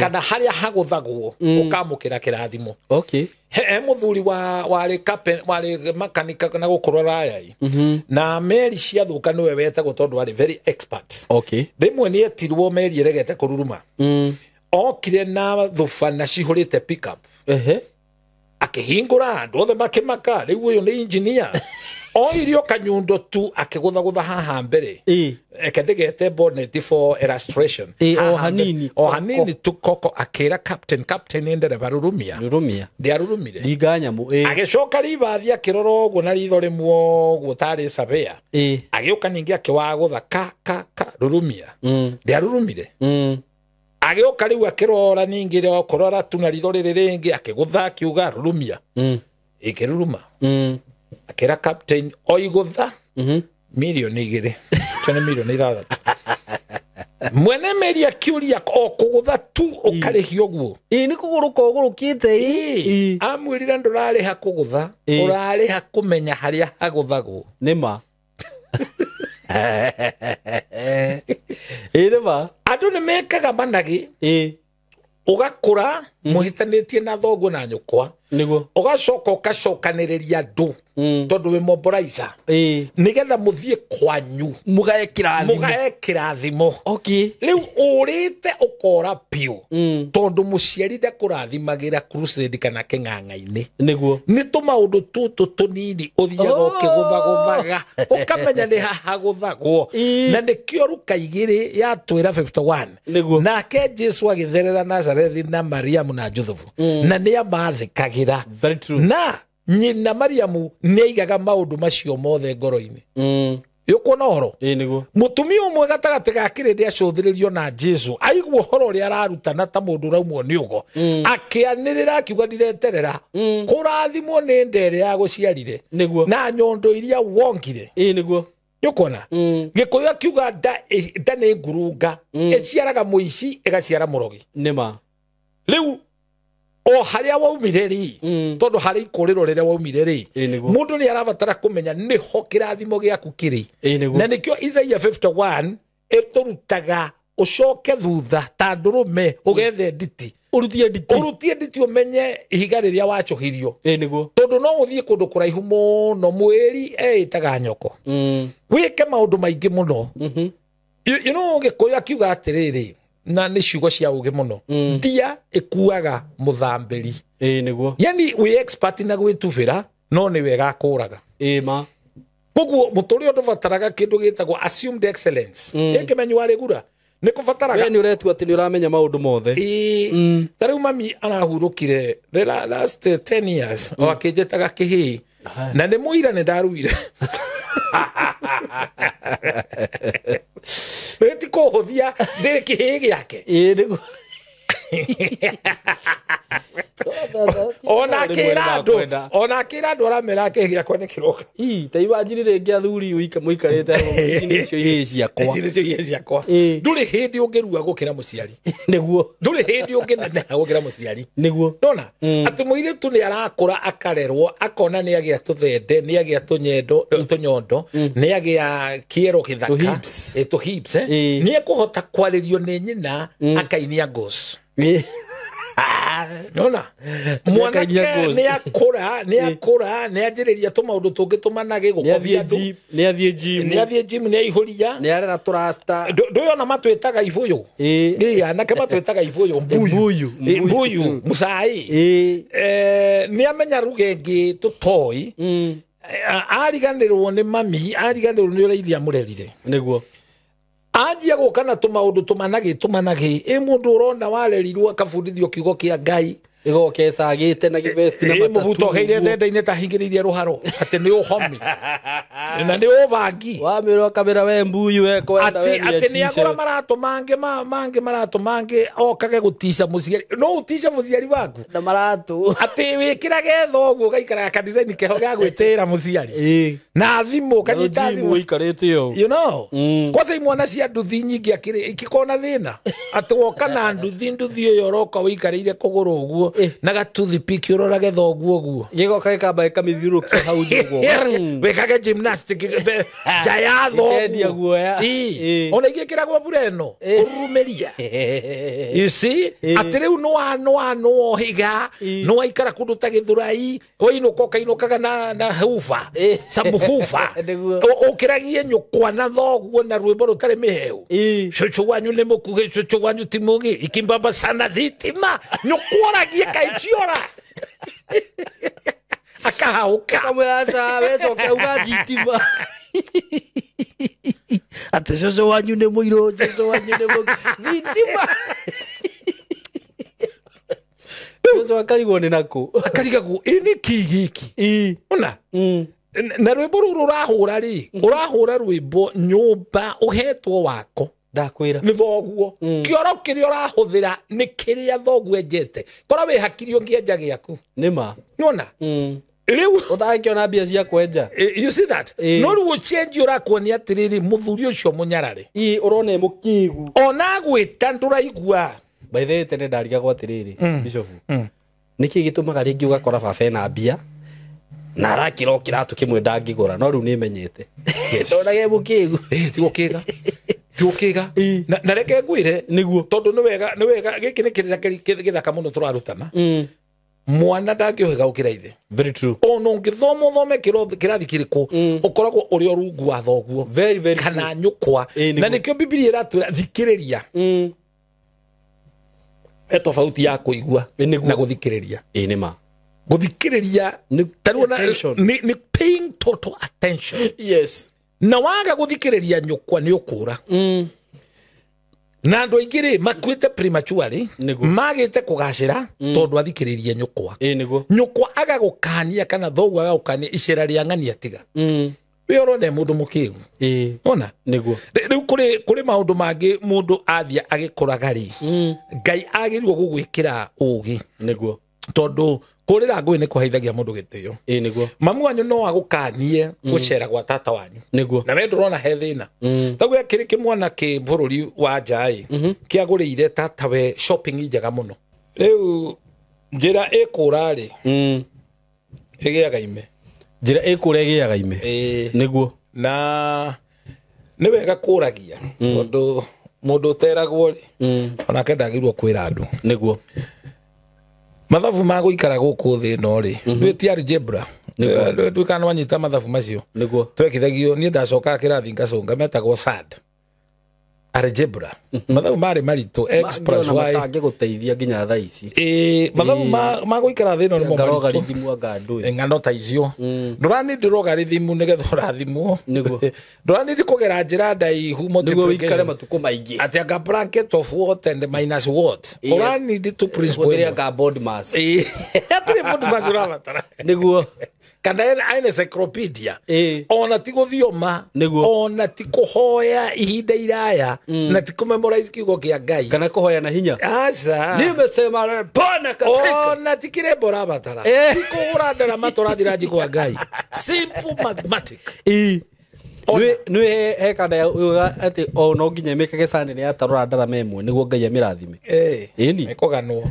kana harĩa hagũthagwo ũkamũkĩra kĩrathimo. Okay. He mũthuri warĩ makanika na gũkũrora rayai na meri ciathũka nĩwe wetagwo tondũ arĩ very expert. Okay. Rĩmwe nĩ etirwo meri ĩregete kũruruma. Okire na thubana cihũrĩte pickup. Akĩhingũra andũ othe makĩmaka rĩu ũyũ nĩ engineer. Oirio kanyundo tu akĩgũthagũtha haha mbere. Eke ndĩgete bonnet for illustration. O hanini. O hanini tu koko akĩra captain, captain nĩ ndereba rurumia. Rurumia. Ndiarurumire. Ringa nyamũ. Agĩcoka ribathi akĩrora ũguo na ritho rĩmwe ũguo tarĩ surveyor. Agĩũka ningĩ akĩwagũtha ka ka ka rurumia. Ndiarurumire. Agĩũka rĩu akĩrora ningĩ kũrora tu na ritho rĩrĩ rĩngĩ akĩgũtha akiuga rurumia. Ĩkĩruruma. Akĩra captain oigũtha mirioni 2 cio nĩ mirioni 6. Mwene meri akiũria o kũgũtha tu ũkarĩhio ũguo. Ĩĩ nĩ kũgũrũka ũgũrũkĩte. Amwĩrire ndũrarĩha kũgũtha, ũrarĩha kũmenya harĩa hagũthagwo. Nĩ ma. Ĩĩ nĩ ma. Andũ nĩ mekaga managĩ. Ũgakũra mũhĩtanĩtie na thoguo na nyũkwa. Nĩguo. Ũgacoka ũgacokanĩrĩria andũ tondũ wĩ mobilizer. Nĩgetha mũthiĩ kwanyu mũgae kĩrathimo. Mũgae kĩrathimo. Okay. Rĩu ũrĩte ũkora biũ tondũ mũciari ndakũrathimagĩra crusade kana kĩng'ang'a-inĩ. Nĩguo. Nĩ tũmaũndũ tũtũ tũnini ũthiaga ũkĩgũthagũthaga ũkamenya nĩ haha gũthagwo. Na nĩkĩo Luka 2 yatwĩra 51. Nĩguo. Nake Jesu agĩtherera Nazarethi na Mariamu na Juthubu na nĩ amathĩkagĩra. Very true. Na nyina Mariamu nĩ aigaga maũndũ macio mothe ngoro-inĩ. Ũkuona ũhoro? Ĩĩ nĩguo. Mũtumia ũmwe gatagatĩ ga kĩrĩndĩ acũthĩrĩrio na Jesu aigua ũhoro ũrĩa ararutana ta mũndũ ũraumwo nĩ ũgo akĩanĩrĩra akiuga ndireterera kũrathimwo nĩ nda ĩrĩa yagũciarire na nyondo iria wongire. Ĩĩ nĩguo. Nĩũkuona? Gĩkũyũ akiuga nda nĩ ngurunga ĩciaraga mũici ĩgaciara mũrogi. Nĩ ma. Rĩu O harĩa waumire rĩ, tondũ harĩ ikũrĩro rĩrĩa waumire rĩ, mũndũ nĩ arabatara kũmenya nĩho kĩrathimo gĩaku kĩrĩ. Na nĩkĩo Isaiah 51 ĩtũrutaga ũcoke thutha ta ndũrũme ũgethe nditi. Ũrutie nditi ũmenye ihiga rĩrĩa wacũhirio. Tondũ no ũthiĩ kũndũ kũraihu mũno mwĩri eĩtaga nyoko. Wĩke maũndũ maingĩ mũno. You know Gĩkũyũ akiuga atĩrĩrĩ, na nĩ ciugo cia ũgĩ mũno. Ndia ĩkuaga mũthambĩri. Nĩguo. Yani wĩ expert na gwĩtubĩra no nĩ wega akũraga. Ma. Koguo mũtũrĩre ndũbataraga kĩndũ gĩtagwo assumed excellence. Ĩkĩmenyo warĩgura. Nĩ kũbataraga. We nĩ ũretua atĩ nĩ ũramenya maũndũ mothe. Ta rĩu mami arahurũkire the last 10 years o akĩnjĩtaga kĩhĩĩ. Na nĩ mũira nĩ ndaruire. Nĩ ti kũhũthia ndĩ kĩhĩĩ gĩake. Nĩguo. Ona akĩra andũ aramera kĩhĩĩ gĩakwa nĩ kĩroka. Ta imanjini rĩngĩ athuri mũikarĩte ici nĩcio ihĩĩ ciakwa. Ici nĩcio ihĩĩ ciakwa. Ndũrĩ hĩndĩ ũngĩrua gũkĩra mũciari. Nĩguo. Ndũrĩ hĩndĩ ũngĩneneha gũkĩra mũciari. Nĩguo. Ndona atĩ mũirĩtu nĩ arakũra akarerwo akona nĩ agĩa tũthende, nĩ agĩa tũnyendo, tũnyondo, nĩ agĩa kĩero gĩthaka, tũ hips, nĩ ekũhota kwarĩrio nĩ nyina akainia ngoci. Nona mwanake nĩ akũra nĩ anjĩrĩria tũmaũndũ tũngĩ tũmanage gũkomia andũ, nĩ athiĩ gym, nĩ aihũria, nĩ arera tũrasta. Ndũyona matwĩtaga ibũyũ. Anake matwĩtaga ibũyũ, mbuyu, mũcai. Nĩ amenya ruga ĩngĩ tũtoĩ. Ariganĩrwo nĩ mami, ariganĩrwo nĩ ũrĩa ithe amũrerire. Nĩguo. Anjia gũka na tũmaũndũ tũmanagĩ ĩ mũndũ ũrona warerirwo akabundithio kiugo kĩa Ngai ĩgoka ĩcagĩte na gĩvesti na matatu, mũbuto ũheire thenda-inĩ ta hingĩrĩirie rũharo atĩ nĩ ũhomi na nĩ ũbangi wamĩrwo kamera we mbuyu we kwenda we atĩ nĩ agũra maratũ mangĩ mangĩ maratũ mangĩ okage gũtica mũciari. No ũtice mũciari waku na maratũ atĩ wĩkĩrage thoguo ũgaikaraga kanitha-inĩ keho ga gwĩtĩĩra mũciari na thimũ ũkanyita thimũ ũikarĩte ũũ, you know. Kwanza imwana cia nduthi nyingĩ akĩrĩ ikĩkona thĩna atĩ woka na nduthi ĩyo ũroka ũikarĩire kũgũrũ ũguo na gatuthipiki ũrorage thoguo ũguo gĩgoka gĩkamba gĩkamĩthiũrũrũkia hau ũguo wĩkage gymnastic nja ya thoguo guoya. Ona igĩkĩragwo mbura ĩno ũrurumĩria. You see atĩ rĩu nĩwohiga nĩwaikara kũndũ ta Gĩthũrai wainũka ũkainũkaga na huba sabuhuba ũkĩragie nyũkwa na thoguo na rwĩmbo rũtarĩ mĩhehu. Cũcũ wanyu nĩ mũkuhĩ, cũcũ wanyu ti mũgĩ, ikimbamba sana thitima nyũkwa oragie kaiciora akahauka akamwĩra aca we coke uga thitima atĩ cũcũ wanyu nĩ mũirũ, cũcũ wanyu nĩ mũkuhĩ thitima. Cũcũ akarigwo nĩ nakũ, akarigagwo ĩ nĩ kĩ gĩkĩ. Ona na rwĩmbo rũrũ ũrahũra rĩ, ũrahũra rwĩmbo nyũmba ũhetwo wako ndakwĩra nĩ thoguo. Kĩoro kĩrĩa ũrahũthĩra nĩ kĩrĩa thoguo enjete. Korwo wĩ hakiri ũngĩenja gĩaku nĩma. Nĩwona rĩu ũtangĩona mbia cia kwenja. You see that? No rĩu ũcenji ũrakuonia atĩrĩrĩ mũthuri ũcio mũnyarare ũrona mũkĩgu ona gwĩta ndũraigua. By the way tene ndarigagwo atĩrĩrĩ Bishop, nĩkĩ gĩtũmaga rĩngĩ ũgakora baba ena mbia na arakĩra o kĩratũ kĩmwe ndangĩgũra, no rĩu nĩmenyete ndonage mũkĩgu. Ti gũkĩga, ti gũkĩga. Na reke ngwĩre nĩguo, tondũ nĩ wega gĩkĩ nĩ kĩrĩra gĩthaka mũno tũrarutana. Mwana ndangĩũhĩga gũkĩra ithe. Very true. Ona ũngĩthoma ũthome kĩrathi kĩrĩkũ ũkoragwo ũrĩ o rungu wa thoguo kana nyũkwa. Na nĩkĩo Bibilia ĩratwĩra thikĩrĩria. He tofauti ya kũigua na gũthikĩrĩria. Nĩ ma. Gũthikĩrĩria nĩ paying total attention. Yes. Na waga gũthikĩrĩria nyũkwa nĩ ũkũra. Na andũ aingĩ rĩ makuĩte prematurely, magĩte kũgacĩra tondũ athikĩrĩrie nyũkwa. Nyũkwa agagũkania kana thoguo agagũkania icera rĩa ng'ania tiga. We ũrona mũndũ mũkĩgu. Ona nĩguo. Rĩu kũrĩ maũndũ mangĩ mũndũ athiĩ agĩkũraga rĩ, Ngai agĩrĩirwo gũgwĩkĩra ũgĩ. Nĩguo. Tondũ kũrĩra ngũĩ nĩ kũheithagia mũndũ gĩtĩo. Nĩguo. Mamu wanyu no agũkanie gũcera gwa tata wanyu. Nĩguo. Na we ndũrona he thĩna. Taguo kĩrĩ kĩmwana kĩ bũrũri wa nja ĩ, kĩagũrĩire tata we shopping njega mũno. Rĩu Njĩra ĩkũra rĩ ĩgĩaga ime. Njĩra ĩkũra ĩgĩaga ime. Nĩguo. Na nĩ wega kũragia tondũ mũndũ ũteragwo rĩ onake ndagĩrĩirwo kwĩra andũ. Nĩguo. Mathabu ma gũikara gũkũ thĩ ĩno rĩ ndwĩ ti algebra. Nduĩkaga nĩ wanyita mathabu macio. Nĩguo. Twekithagio niĩ ndacokaga kĩrathi ngacũnga metagwo SAD. Algebra. Mathabu marĩ maritũ x plus y. Matangĩgũteithia nginya thaa ici. Mathabu ma gũikara thĩ ĩno nĩmo maritũ. Ng'ano ta icio. Ndũranindi logarithm nĩgetha ũrathimwo. Nĩguo. Ndũranindi kũgera njĩra ndaihu multiplication. Nĩguo ũikare matukũ maingĩ. Atĩ anga bracket of what and minus what. Ũranindi tu principle. Hũthĩre anga BODMAS. Hatirĩ BODMAS ũrabatara. Nĩguo. Kana encyclopedia. Ona ti gũthioma. Ona ti kũhoya ihinda iraya. Na ti kũmemorize kiugo kĩa Ngai. Kana kũhoya na hinya. Aca. Nimesema Bwana katika. Ona ti kĩrembo ũrabatara. Ti kũgũra ndarama tũrathira njikwa Ngai. Simple mathematics. Nĩ he kanda yuga atĩ o no nginya mĩkage sande nĩ yatarũra ndarama ĩmwe nĩguo Ngai amĩrathime. Ĩni. Ĩkũganwo.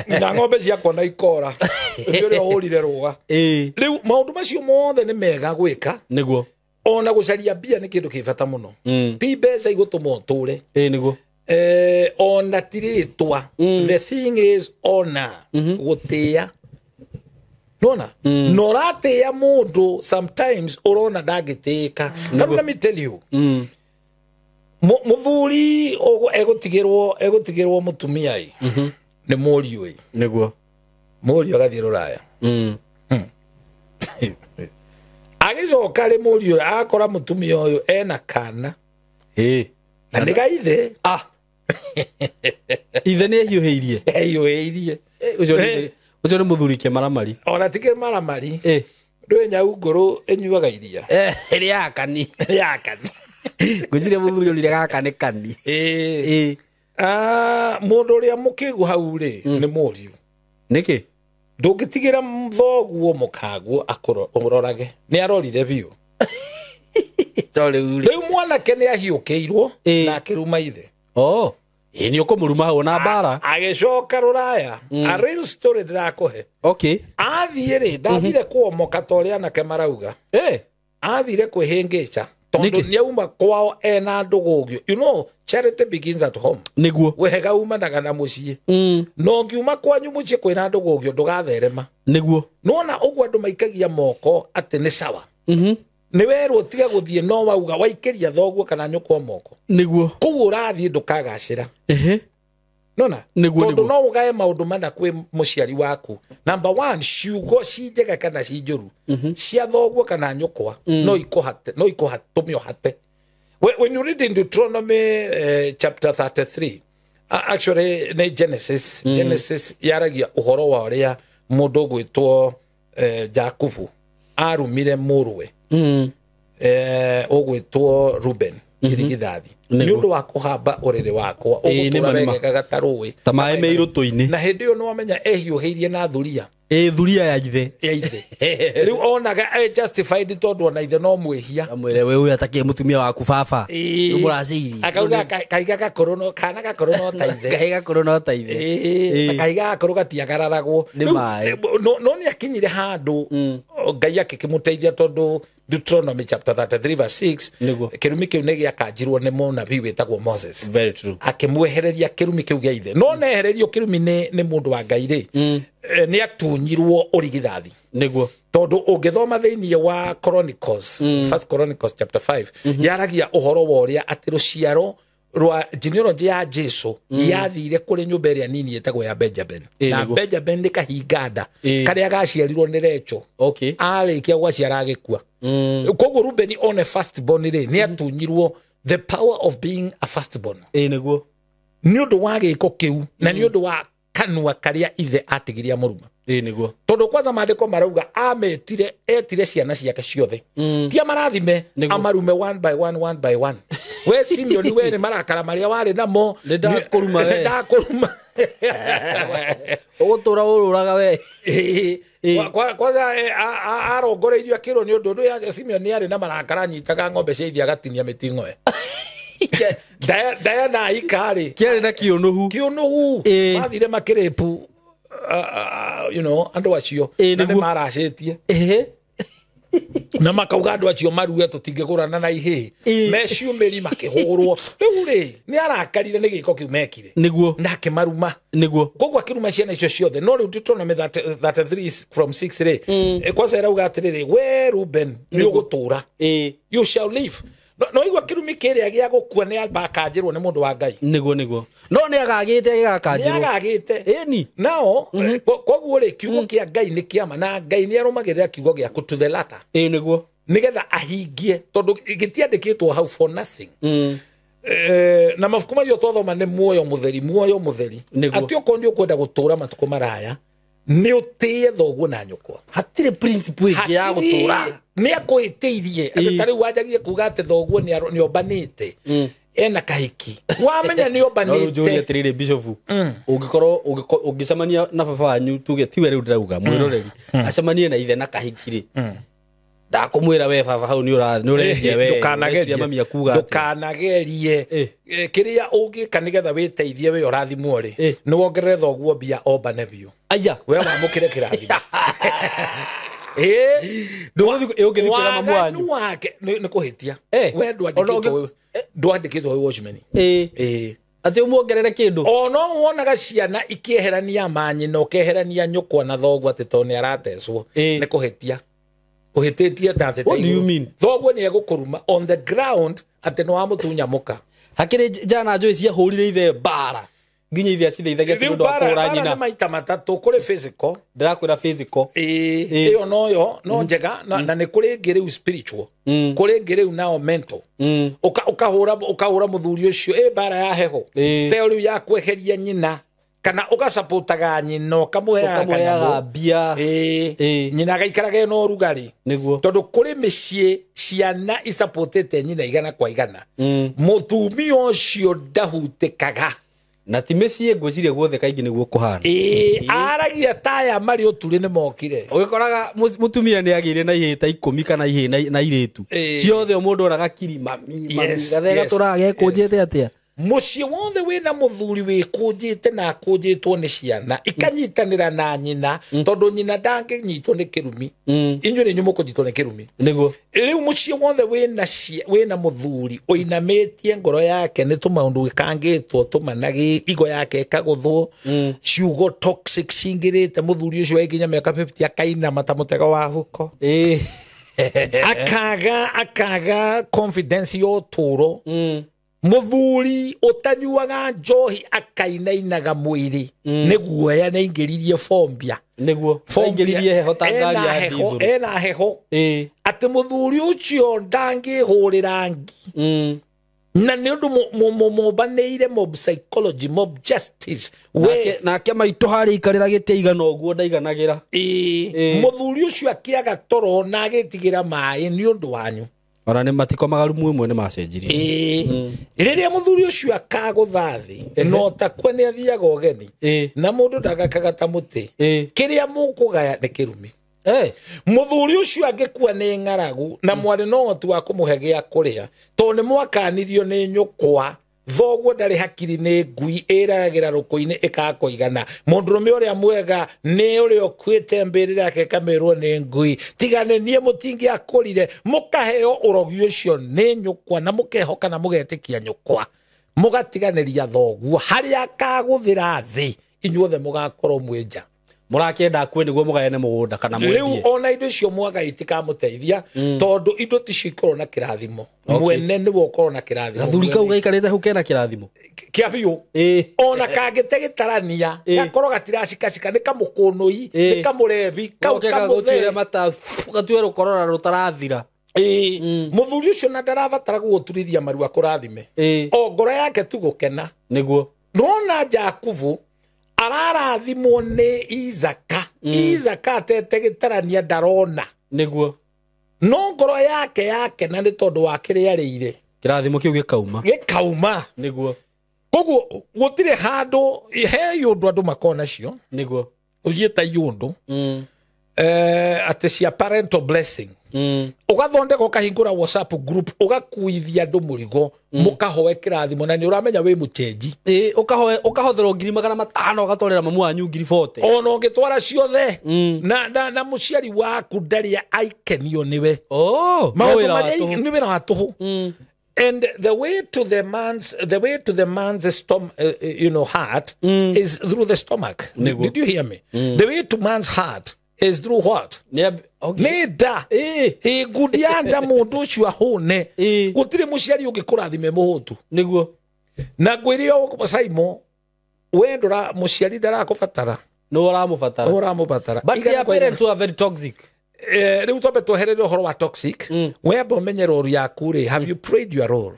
Nginya ng'ombe ciakwa na ikora. Nĩ ũrĩa ũhũrire rũga. Rĩu maũndũ macio mothe nĩ mega gwĩka. Nĩguo. Ona gũcaria mbia nĩ kĩndũ kĩ bata mũno. Ti mbeca igũtũma ũtũre. Nĩguo. Ona ti rĩtwa. The thing is honor. Gũtĩĩa. Nona? No ũratĩĩa mũndũ sometimes ũrona ndangĩtĩĩka. Come let me tell you. Mũthuri egũtigĩrwo mũtumia ĩ. Nĩ mũriũ ĩ. Nĩguo. Mũriũ agathiĩ rũraya. Agĩcoka rĩ mũriũ akora mũtumia ũyũ ena kana. Na nĩ ga ithe. Ithe nĩ ehiũhĩirie. Ehiũhĩirie. Ũcio nĩ mũthuri kĩmaramari. Ona ti kĩmaramari. Ndũĩ nyau ngũrũ ĩnyuaga iria. Ĩrĩa ya kani. Ya kani. Ngwĩciria mũthuri orire gaka nĩ kani. Mũndũ ũrĩa mũkĩgu hau rĩ nĩ mũriũ. Nĩkĩ? Ndũngĩtigĩra thoguo mũkaguo akũrorage. Nĩ arorire biũ. Rĩu mwanake nĩ ahiũkĩirwo na akĩruma ithe. Nĩ ũkũmũruma hau na mbara. Agĩcoka rũraya. A real story ndĩrakũhe. Okay. Athiĩ rĩ ndathire kũomoka ta ũrĩa anake marauga. Athire kwĩhĩngĩca tondũ nĩauma kwao ena ndũgũgio. You know, charity begins at home. Nĩguo. Wega umanaga na mũciĩ. Na ũngiuma kwanyu mũciĩ kwĩna ndũgũgio ndũgatherema. Nĩguo. Nĩwona ũguo andũ maikagia moko atĩ nĩ sawa. Nĩ werwo tiga gũthiĩ no wauga waikĩria thoguo kana nyũkwa moko. Nĩguo. Kũu ũrathiĩ ndũkagacĩra. Nona? Tondũ no ũgae maũndũ mana kwĩ mũciari waku. Number one, ciugo ci njega kana ci njũru cia thoguo kana nyũkwa no ikũhate, no ikũhatũme ũhate. When you read in Deuteronomy chapter 33, actually nĩ Genesis, Genesis yaragia ũhoro wa ũrĩa mũndũ ũgwĩtwo Jakubu arumire mũrũwe ũgwĩtwo Ruben irigithathi nĩ ũndũ wa kũhamba ũrĩrĩ wakwa ũgũtũra wegekaga ta rũĩ ta maĩ me irũtũ-inĩ. Na hĩndĩ ĩyo nĩwamenya ehiũhĩirie na thuria. Thuria ya ithe. Ya ithe. Rĩu onaga justified tondũ ona ithe no mwĩhia. Amwĩre we ũyũ atakĩrĩ mũtumia waku baba. Nĩũmũracĩirie. Akauga kahiga gakũrũ no kana gakũrũ no ta ithe. Kahiga gakũrũ no ta ithe. Kahiga gakũrũ gatiagararagwo. No nĩ akinyire handũ Ngai akĩkĩmũteithia tondũ Deuteronomy chapter 33 verse 6 kĩrumi kĩu nĩ gĩakanjirwo nĩ mũnabii wĩtagwo Moses. Very true. Akĩmwehereria kĩrumi kĩu gĩa ithe. No nehererio kĩrumi nĩ mũndũ wa Ngai rĩ nĩ atunyirwo ũrigithathi. Nĩguo. Tondũ ũngĩthoma thĩinĩ wa Chronicles, First Chronicles chapter 5, yaragia ũhoro wa ũrĩa atĩ rũciaro rwa genealogy ya Jesu yathire kũrĩ nyũmba ĩrĩa nini ĩtagwo ya Benjamin. Na Benjamin nĩ kahinganda karĩa gaciarirwo nĩ Rachel. Arĩkia gwaciara agĩkua. Koguo Reuben one firstborn rĩ nĩ atunyirwo the power of being a firstborn. Nĩguo. Nĩ ũndũ wa gĩko kĩu na nĩ ũndũ wa kanua karĩa ithe atigiria mũruma. Nĩguo. Tondũ kwanza maandĩko marauga ametire etire ciana ciake ciothe. Ti amarathime amarume one by one one by one. We Simeon we nĩ marakara marĩa warĩ namo. Nĩ ndakũruma we. Nĩ ndakũruma. Ũgũtũra ũrũraga we. Kwanza arongoreirio akĩrwo nĩ ũndũ ũndũ Simeon nĩ arĩ na marakara anyitaga ng'ombe cia ithe agatinia mĩting'oe. Diana ikarĩ kĩarĩ na kĩũnũhu. Kĩũnũhu. Mathire makĩrĩpu you know andũ acio na nĩ maracĩtie na makauga andũ acio marue tũtingĩgũrana na ihĩĩ meciumĩri makĩhũrwo rĩu rĩ nĩ arakarire nĩ gĩko kĩu mekire nĩguo na akĩmaruma nĩguo koguo akĩruma ciana icio ciothe no rĩu Deuteronomy 33 from 6 rĩ kwanza ĩrauga atĩrĩrĩ we Reuben nĩ ũgũtũra you shall live no igua kĩrumi kĩrĩa gĩa gũkua nĩ amba akanjĩrwo nĩ mũndũ wa Ngai nĩguo nĩguo no nĩ agagĩte gĩgakanjĩrwo nĩ agagĩte ĩni nao koguo rĩ kiugo kĩa Ngai nĩ kĩama na Ngai nĩ arũmagĩrĩra kiugo gĩaku to the latter ĩ nĩguo nĩgetha ahingie tondũ gĩtiandĩkĩtwo hau for nothing na mabuku macio twathoma nĩ muoyo mũtheri muoyo mũtheri atĩ okorwo nĩ ũkwenda gũtũra matukũ maraya nĩ ũtĩe thoguo na nyũkwa hatirĩ principle ĩngĩ ya gũtũra nĩ akũhĩtĩirie atĩ ta rĩu wanjagie kuga atĩ thoguo nĩ ombanĩte ena kahiki wamenya nĩ ombanĩte no njũrie atĩrĩrĩ Bishop ũngĩkorwo ũngĩcemania na baba wanyu tuge tiwe rĩu ndĩrauga mwĩroreri acemanie na ithe na kahiki rĩ ndakũmwĩra we baba hau nĩ ũrehia we ndũkanagerie kĩrĩa ũngĩka nĩgetha wĩteithie we ũrathimwo rĩ nĩ wongerere thoguo mbia ombane biũ aya we wamũkĩre kĩrathimo waganu wake nĩ kũhĩtia we ndwandĩkĩtwo wĩ watchman atĩ ũmuongerere kĩndũ o no wonaga ciana ikĩeherania manyina ũkeherania nyũkwa na thoguo atĩ tondũ nĩ aratecwo nĩ kũhĩtia ũhĩtĩtie na atĩ What do you mean? Thoguo nĩ egũkũruma on the ground atĩ nĩ wamũtunya mũka hakĩrĩ njana njũĩ ciahũrire ithe mbara nginya ithe acithaithagia tondũ wa kũhũra nyina nĩ maita matatũ kũrĩ physical ndĩrakwĩra physical ĩyo noyo no njega na nĩ kũrĩ ĩngĩ rĩu spiritual kũrĩ ĩngĩ rĩu nao mental ũkahũra mũthuri ũcio ĩ mbara ya heho teo rĩu ya kweheria nyina kana ũgacapotaga nyina ũkamũheaga mbia nyina agaikaraga ena ũrugarĩ nĩguo tondũ kũrĩ mĩciĩ ciana icapotĩte nyina igana kwa igana mũtumia ũcio ndahutĩkaga na ti mĩciĩ ngwĩciria guothe kaingĩ nĩguo kũhana aragia taya marĩ ũturĩ nĩ mokire ũgĩkoraga mũtumia nĩ agĩire na ihĩĩ ta 10 kana ihĩĩ na irĩtu ciothe o mũndũ oraga kiri mami mami gathe gatũraga gekũnjĩte atĩa mũciĩ wothe wĩna mũthuri wĩkũnjĩte na akũnjĩtwo nĩ ciana ikanyitanĩra na nyina tondũ nyina ndangĩnyitwo nĩ kĩrumi inyuĩ nĩ inyuĩ mũkũnyitwo nĩ kĩrumi nĩguo rĩu mũciĩ wothe wĩna mũthuri ũinamĩtie ngoro yake nĩ tũmaũndũ gĩkangĩtwo tũmanagi igo yake ĩkagũthwo ciugo toxic cingĩrĩte mũthuri ũcio aikinya mĩaka 50 akainama ta mũtego wa huko akaga confidence ya ũtũũro muthuri utanyuaga njohi akainainaga mwĩrĩ nĩ guoya nĩ aingĩririe bombia nĩguo aingĩririe heho ta ngari ya ndithũrũ ena heho atĩ mũthuri ũcio ndangĩhũrĩra ngi na nĩ ũndũ mũmbanĩire mob psychology mob justice we nake maitũ harĩa ikarĩra gĩtĩ igana ũguo ndaiganagĩra mũthuri ũcio akĩaga toro na agĩtigĩra maĩ nĩ ũndũ wanyu ona nĩ matikomaga rumu ĩmwe nĩ macenjirie rĩrĩa mũthuri ũcio akagũtha thĩ no takwe nĩ athiaga ũgeni na mũndũ ndagakaga ta mũtĩ kĩrĩa mũkũgaya nĩ kĩrumi mũthuri ũcio angĩkua nĩ ng'aragu na mwarĩ no ũhoti wa kũmũhe gĩa kũrĩa tondũ nĩ mwakanirio nĩ nyũkwa thoguo ndarĩ hakiri nĩ ngui ĩraragĩra rũkũ-inĩ ĩkakũigana mũndũrũme ũrĩa mwega nĩ ũrĩa ũkuĩte mbĩrĩra yake ĩkamĩrwo nĩ ngui tiga nĩ niĩ mũtingĩakũrire mũkaheo ũrogi ũcio nĩ nyũkwa na mũkehoka na mũgetĩkia nyũkwa mũgatiganĩria thoguo harĩa akagũthĩra thĩ inyuothe mũgakorwo mwĩ nja mũrakĩenda akue nĩguo mũgayane mũgũnda kana mwendie rĩu ona indo icio mwaga itikamũteithia tondũ indo ticio ikorwo na kĩrathimo mwene nĩwe ũkorwo na kĩrathimo gathuri kau gaikarĩte hau kena kĩrathimo kĩa biũ ona kangĩte gĩtarania gakorwo gatiracikacika nĩ kamũkũnũi nĩ kamũrebi kau kamũthee gatue rũkorora rũtarathira mũthuri ũcio na ndarabatara gũgũturithia maru akũrathime o ngoro yake tu gũkena nĩguo nona Jakubu ararathimwo nĩ Isaka Isaka atete gĩtarania ndarona nĩguo no ngoro yake yakena nĩ tondũ wa kĩrĩa arĩire kĩrathimo kĩu gĩkauma nĩguo koguo gũtirĩ handũ he iũndũ andũ makoragwo nacio nĩguo ũthiĩte iũndũ atĩ cia parental blessing Ũgathondeka ũkahingũra WhatsApp group ũgakuithia andũ mũrigo mũkahoe kĩrathimo na nĩ ũramenya wĩ mũchenji. Ũkahoe ũkahothera 500 ũgatwarĩra mamu wanyu 40. Ona ũngĩtwara ciothe na mũciari waku ndarĩ aikenio nĩwe. Oh, nĩ wĩra wa tũhũ. And the way to the man's stomach, you know, heart is through the stomach. Did you hear me? The way to man's heart is through what? Nĩ nda. Ngundi ya nda mũndũ ũcio ahũne. Gũtirĩ mũciari ũngĩkũrathime mũhũtu. Nĩguo. Na ngwĩre ũguo Simon, we ndũra mũciari ndarakũbatara. Nĩ ũramũbatara. Ũramũbatara. But their parents were very toxic. Rĩu twambe tweherere ũhoro wa toxic. Wemba ũmenye role yaku rĩ, have you prayed your role?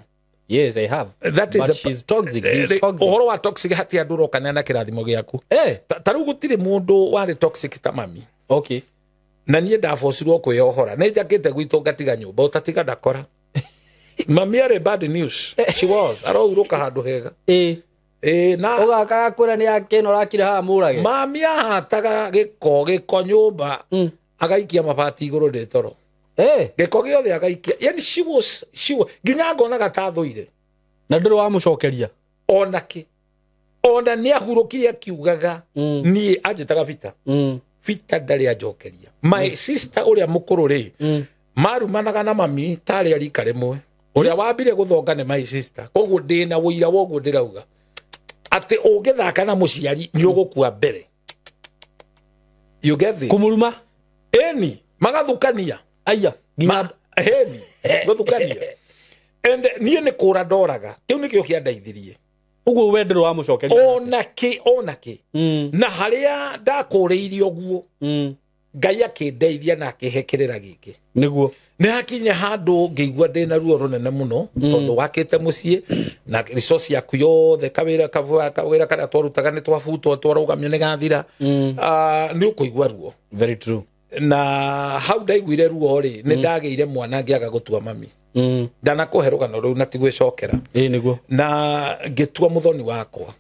Yes, I have. That is but she's toxic. He's toxic. Ũhoro wa toxic hatirĩ andũ ũrokania na kĩrathimo gĩaku. Ta rĩu gũtirĩ mũndũ warĩ toxic ta mami. Okay. Na niĩ ndabocirwo kwĩyohora. Nĩ njakĩte gwitũ ngatiga nyũmba ũtatiga ndakora. Mami arĩ bad news. She was. Arohurũka handũ hega. Na ũgakaga kwĩra nĩ yake na ũrakire haha mũrage. Mami ahataga gĩko nyũmba. Agaikia mabati igũrũ ndĩ toro. Gĩko gĩothe agaikia. Yani she was nginya ngonaga ta thũire. Na ndũrĩ wamũcokeria. Ona kĩ. Ona nĩ ahurũkire akiugaga niĩ anjĩtaga Peter. Peter ndarĩ anjokeria. My sister ũrĩa mũkũrũ rĩ, marumanaga na mami tarĩ a rika rĩmwe. Ũrĩa wambire gũthonga nĩ my sister. Koguo ndĩna ũira woguo ndĩrauga. Atĩ ũngĩthaka na mũciari nĩ ũgũkua mbere. You get this? Kũmũruma? Eni magathukania. Aya nginya eni guthukania. And niĩ nĩ kũra ndoraga kĩu nĩkĩo kĩandeithirie. Ũguo we ndũrĩ wamũcokeria. Ona kĩ na harĩa ndakũrĩirie ũguo Ngai akĩndeithia na akĩhe kĩrĩra gĩkĩ. Nĩguo. Nĩ hakinya handũ ngĩigua ndĩna ruo rũnene mũno tondũ wakĩte mũciĩ na resource yaku yothe kawĩra karĩa twarutaga nĩ twabutwo twarũgamio nĩ gathira. Nĩ ũkũigua ruo. Very true. Na hau ndaiguire ruo rĩ nĩ ndagĩire mwana ngĩaga gũtua mami. Ndanakũhe rũgano rũu na ti gwĩcokera. Nĩguo. Na ngĩtua mũthoni wakwa.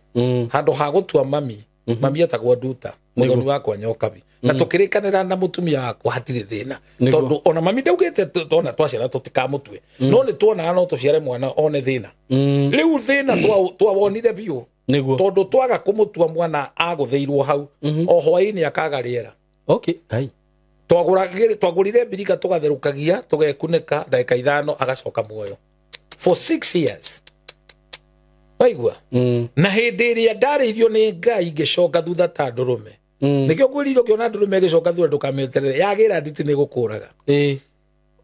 Handũ ha gũtua mami, mami etagwo Nduta, mũthoni wakwa Nyokabi. Na tũkĩrĩkanĩra na mũtumia wakwa hatirĩ thĩna. Tondũ ona mami ndaugĩte tona twaciara tũtikamũtue. No nĩ tuonaga no tũciare mwana one thĩna. Rĩu thĩna twawonire biũ. Tondũ twaga kũmũtua mwana agũthĩirwo hau. O hwaĩ-inĩ akaga rĩera. Okay, Ngai. Twagũrire mbirika tũgatherũkagia tũgekunĩka ndagĩka 5 agacoka muoyo for 6 years. Waigua? Na hĩndĩ ĩrĩa ndarĩithio nĩ Ngai ngĩcoka thutha ta ndũrũme. Nĩkĩo ngwĩrire ũkĩona ndũrũme ĩgĩcoka thutha ndũkamĩeterere, yagĩra nditi nĩ gũkũraga.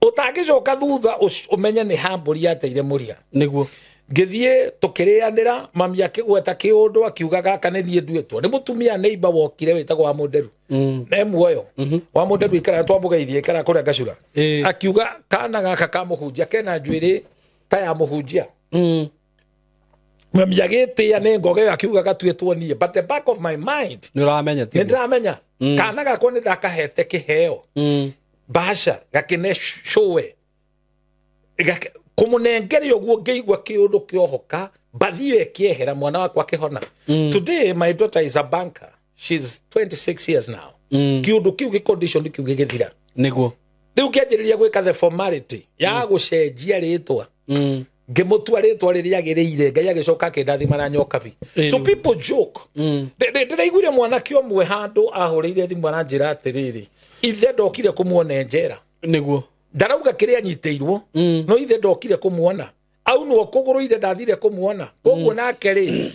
Ũtangĩcoka thutha ũmenye nĩ hambũri yateire mũrĩa. Nĩguo. Ngĩthiĩ tũkĩrĩanĩra mami akĩgweta kĩũndũ akiuga gaka nĩ niĩ nduĩtwo. Nĩ mũtumia neighbor wokire wĩtagwo wa Mũnderu. Ne muoyo. Wa Mũnderu ikara twamũgeithie ikara kũrĩa Gacura. Akiuga kana gaka ka mũhunjia kena njuĩrĩ ta ya mũhunjia. Mami agĩtĩa nĩ ngoge akiuga gatuĩtwo niĩ, but the back of my mind nĩ ũramenya nĩ ndĩramenya kana gakwa nĩ ndakahete kĩheo. Bahasha gakĩne cũwe. Kũmũnengeria ũguo ngĩigua kĩũndũ kĩohoka bathi ĩyo ĩkĩehera mwana wakwa akĩhona. Today my daughter is a banker. She's 26 years now. Kĩũndũ kĩu gĩ condition kĩu gĩgĩthira. Nĩguo. Rĩu kĩanjĩrĩria gwĩka the formality ya gũcenjia rĩtwa. Ngĩmũtua rĩtwa rĩrĩa rĩagĩrĩire Ngai agĩcoka akĩndathima na Nyokabi. So people joke. Ndĩraiguire mwanake ũmwe handũ ahũrĩire thimũ aranjĩra atĩrĩrĩ, ithe ndokire kũmuona njera. Nĩguo. Ndarauga kĩrĩa anyitĩirwo no ithe ndokire kũmuona. Aunwo kũgũrũ ithe ndathire kũmuona. Koguo nake rĩ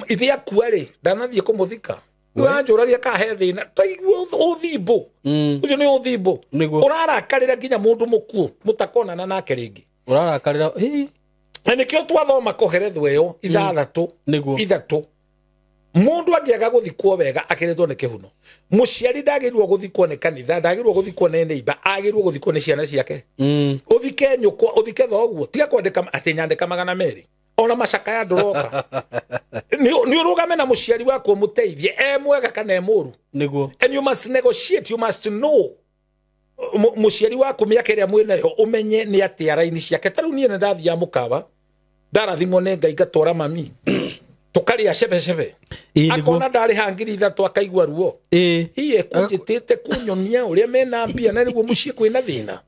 ithe akua rĩ ndanathiĩ kũmũthika. Wanjũragia ka he thĩna taigua ũthimbo. Ũcio nĩ ũthimbo. Ũrarakarĩra nginya mũndũ mũkuũ mũtakonana nake rĩngĩ. Ũrarakarĩra. Na nĩkĩo twathoma koherethwo ĩyo ithathatũ. Ithatũ. Mũndũ angĩaga gũthikwo wega akĩrĩtwo nĩ kĩhuno. Mũciari ndagĩrĩirwo gũthikwo nĩ kanitha, ndagĩrĩirwo gũthikwo nĩ neighbor, agĩrĩirwo gũthikwo nĩ ciana ciake. Ũthike nyũkwa, ũthike thoguo, tiga kwandĩka atĩ nyandĩka 200. Ona macakaya ndũroka. Nĩ ũrũgame na mũciari waku ũmũteithie e mwega kana e mũru. Nĩguo. And you must negotiate, you must know. Mũciari waku mĩaka ĩrĩa mwĩnayo ũmenye nĩ atĩa raini ciake. Ta rĩu niĩ nĩ ndathiaga mũkawa, ndarathimwo nĩ Ngai ngatwara mami. Tukaria cebe cebe. Akona ndarĩha 3,000 akaigua ruo. Iye kunjĩtĩte kunyonia ũrĩa mena mbia na nĩguo mũciĩ kwĩna thĩna.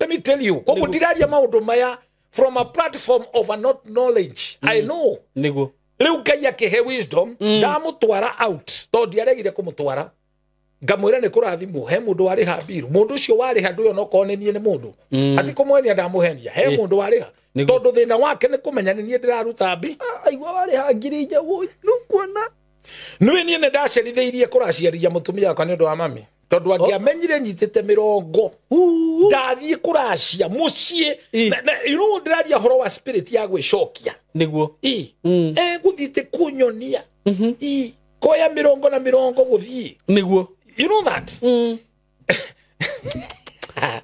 Let me tell you, koguo ndiraria maũndũ maya from a platform of a not knowledge. I know. Nĩguo. Rĩu Ngai akĩhe wisdom, ndamũtwara out tondũ ndiaregire kũmũtwara. Ngamwĩra nĩ kũrathimwo he mũndũ warĩha mbiru. Mũndũ ũcio warĩha ndũyo no korwo nĩ niĩ nĩ mũndũ. Ati kũmwenia ndamũhenia. He mũndũ warĩha. Tondũ thĩna wake nĩ kũmenya nĩ niĩ ndĩraruta mbi. Aigua warĩha 4,000 woi nũkuona. Nĩ niĩ nĩ ndacerithĩirie kũraciaria mũtumia wakwa nĩ ũndũ wa mami. Tondũ angĩamenyire nyitĩte mĩrongo ndathiĩ kũracia mũciĩ. You know ndĩraria ũhoro wa spirit ya gwĩcokia. Nĩguo. Egũthiĩte kũnyonia. Koya mĩrongo na mĩrongo gũthiĩ. Nĩguo. You know that?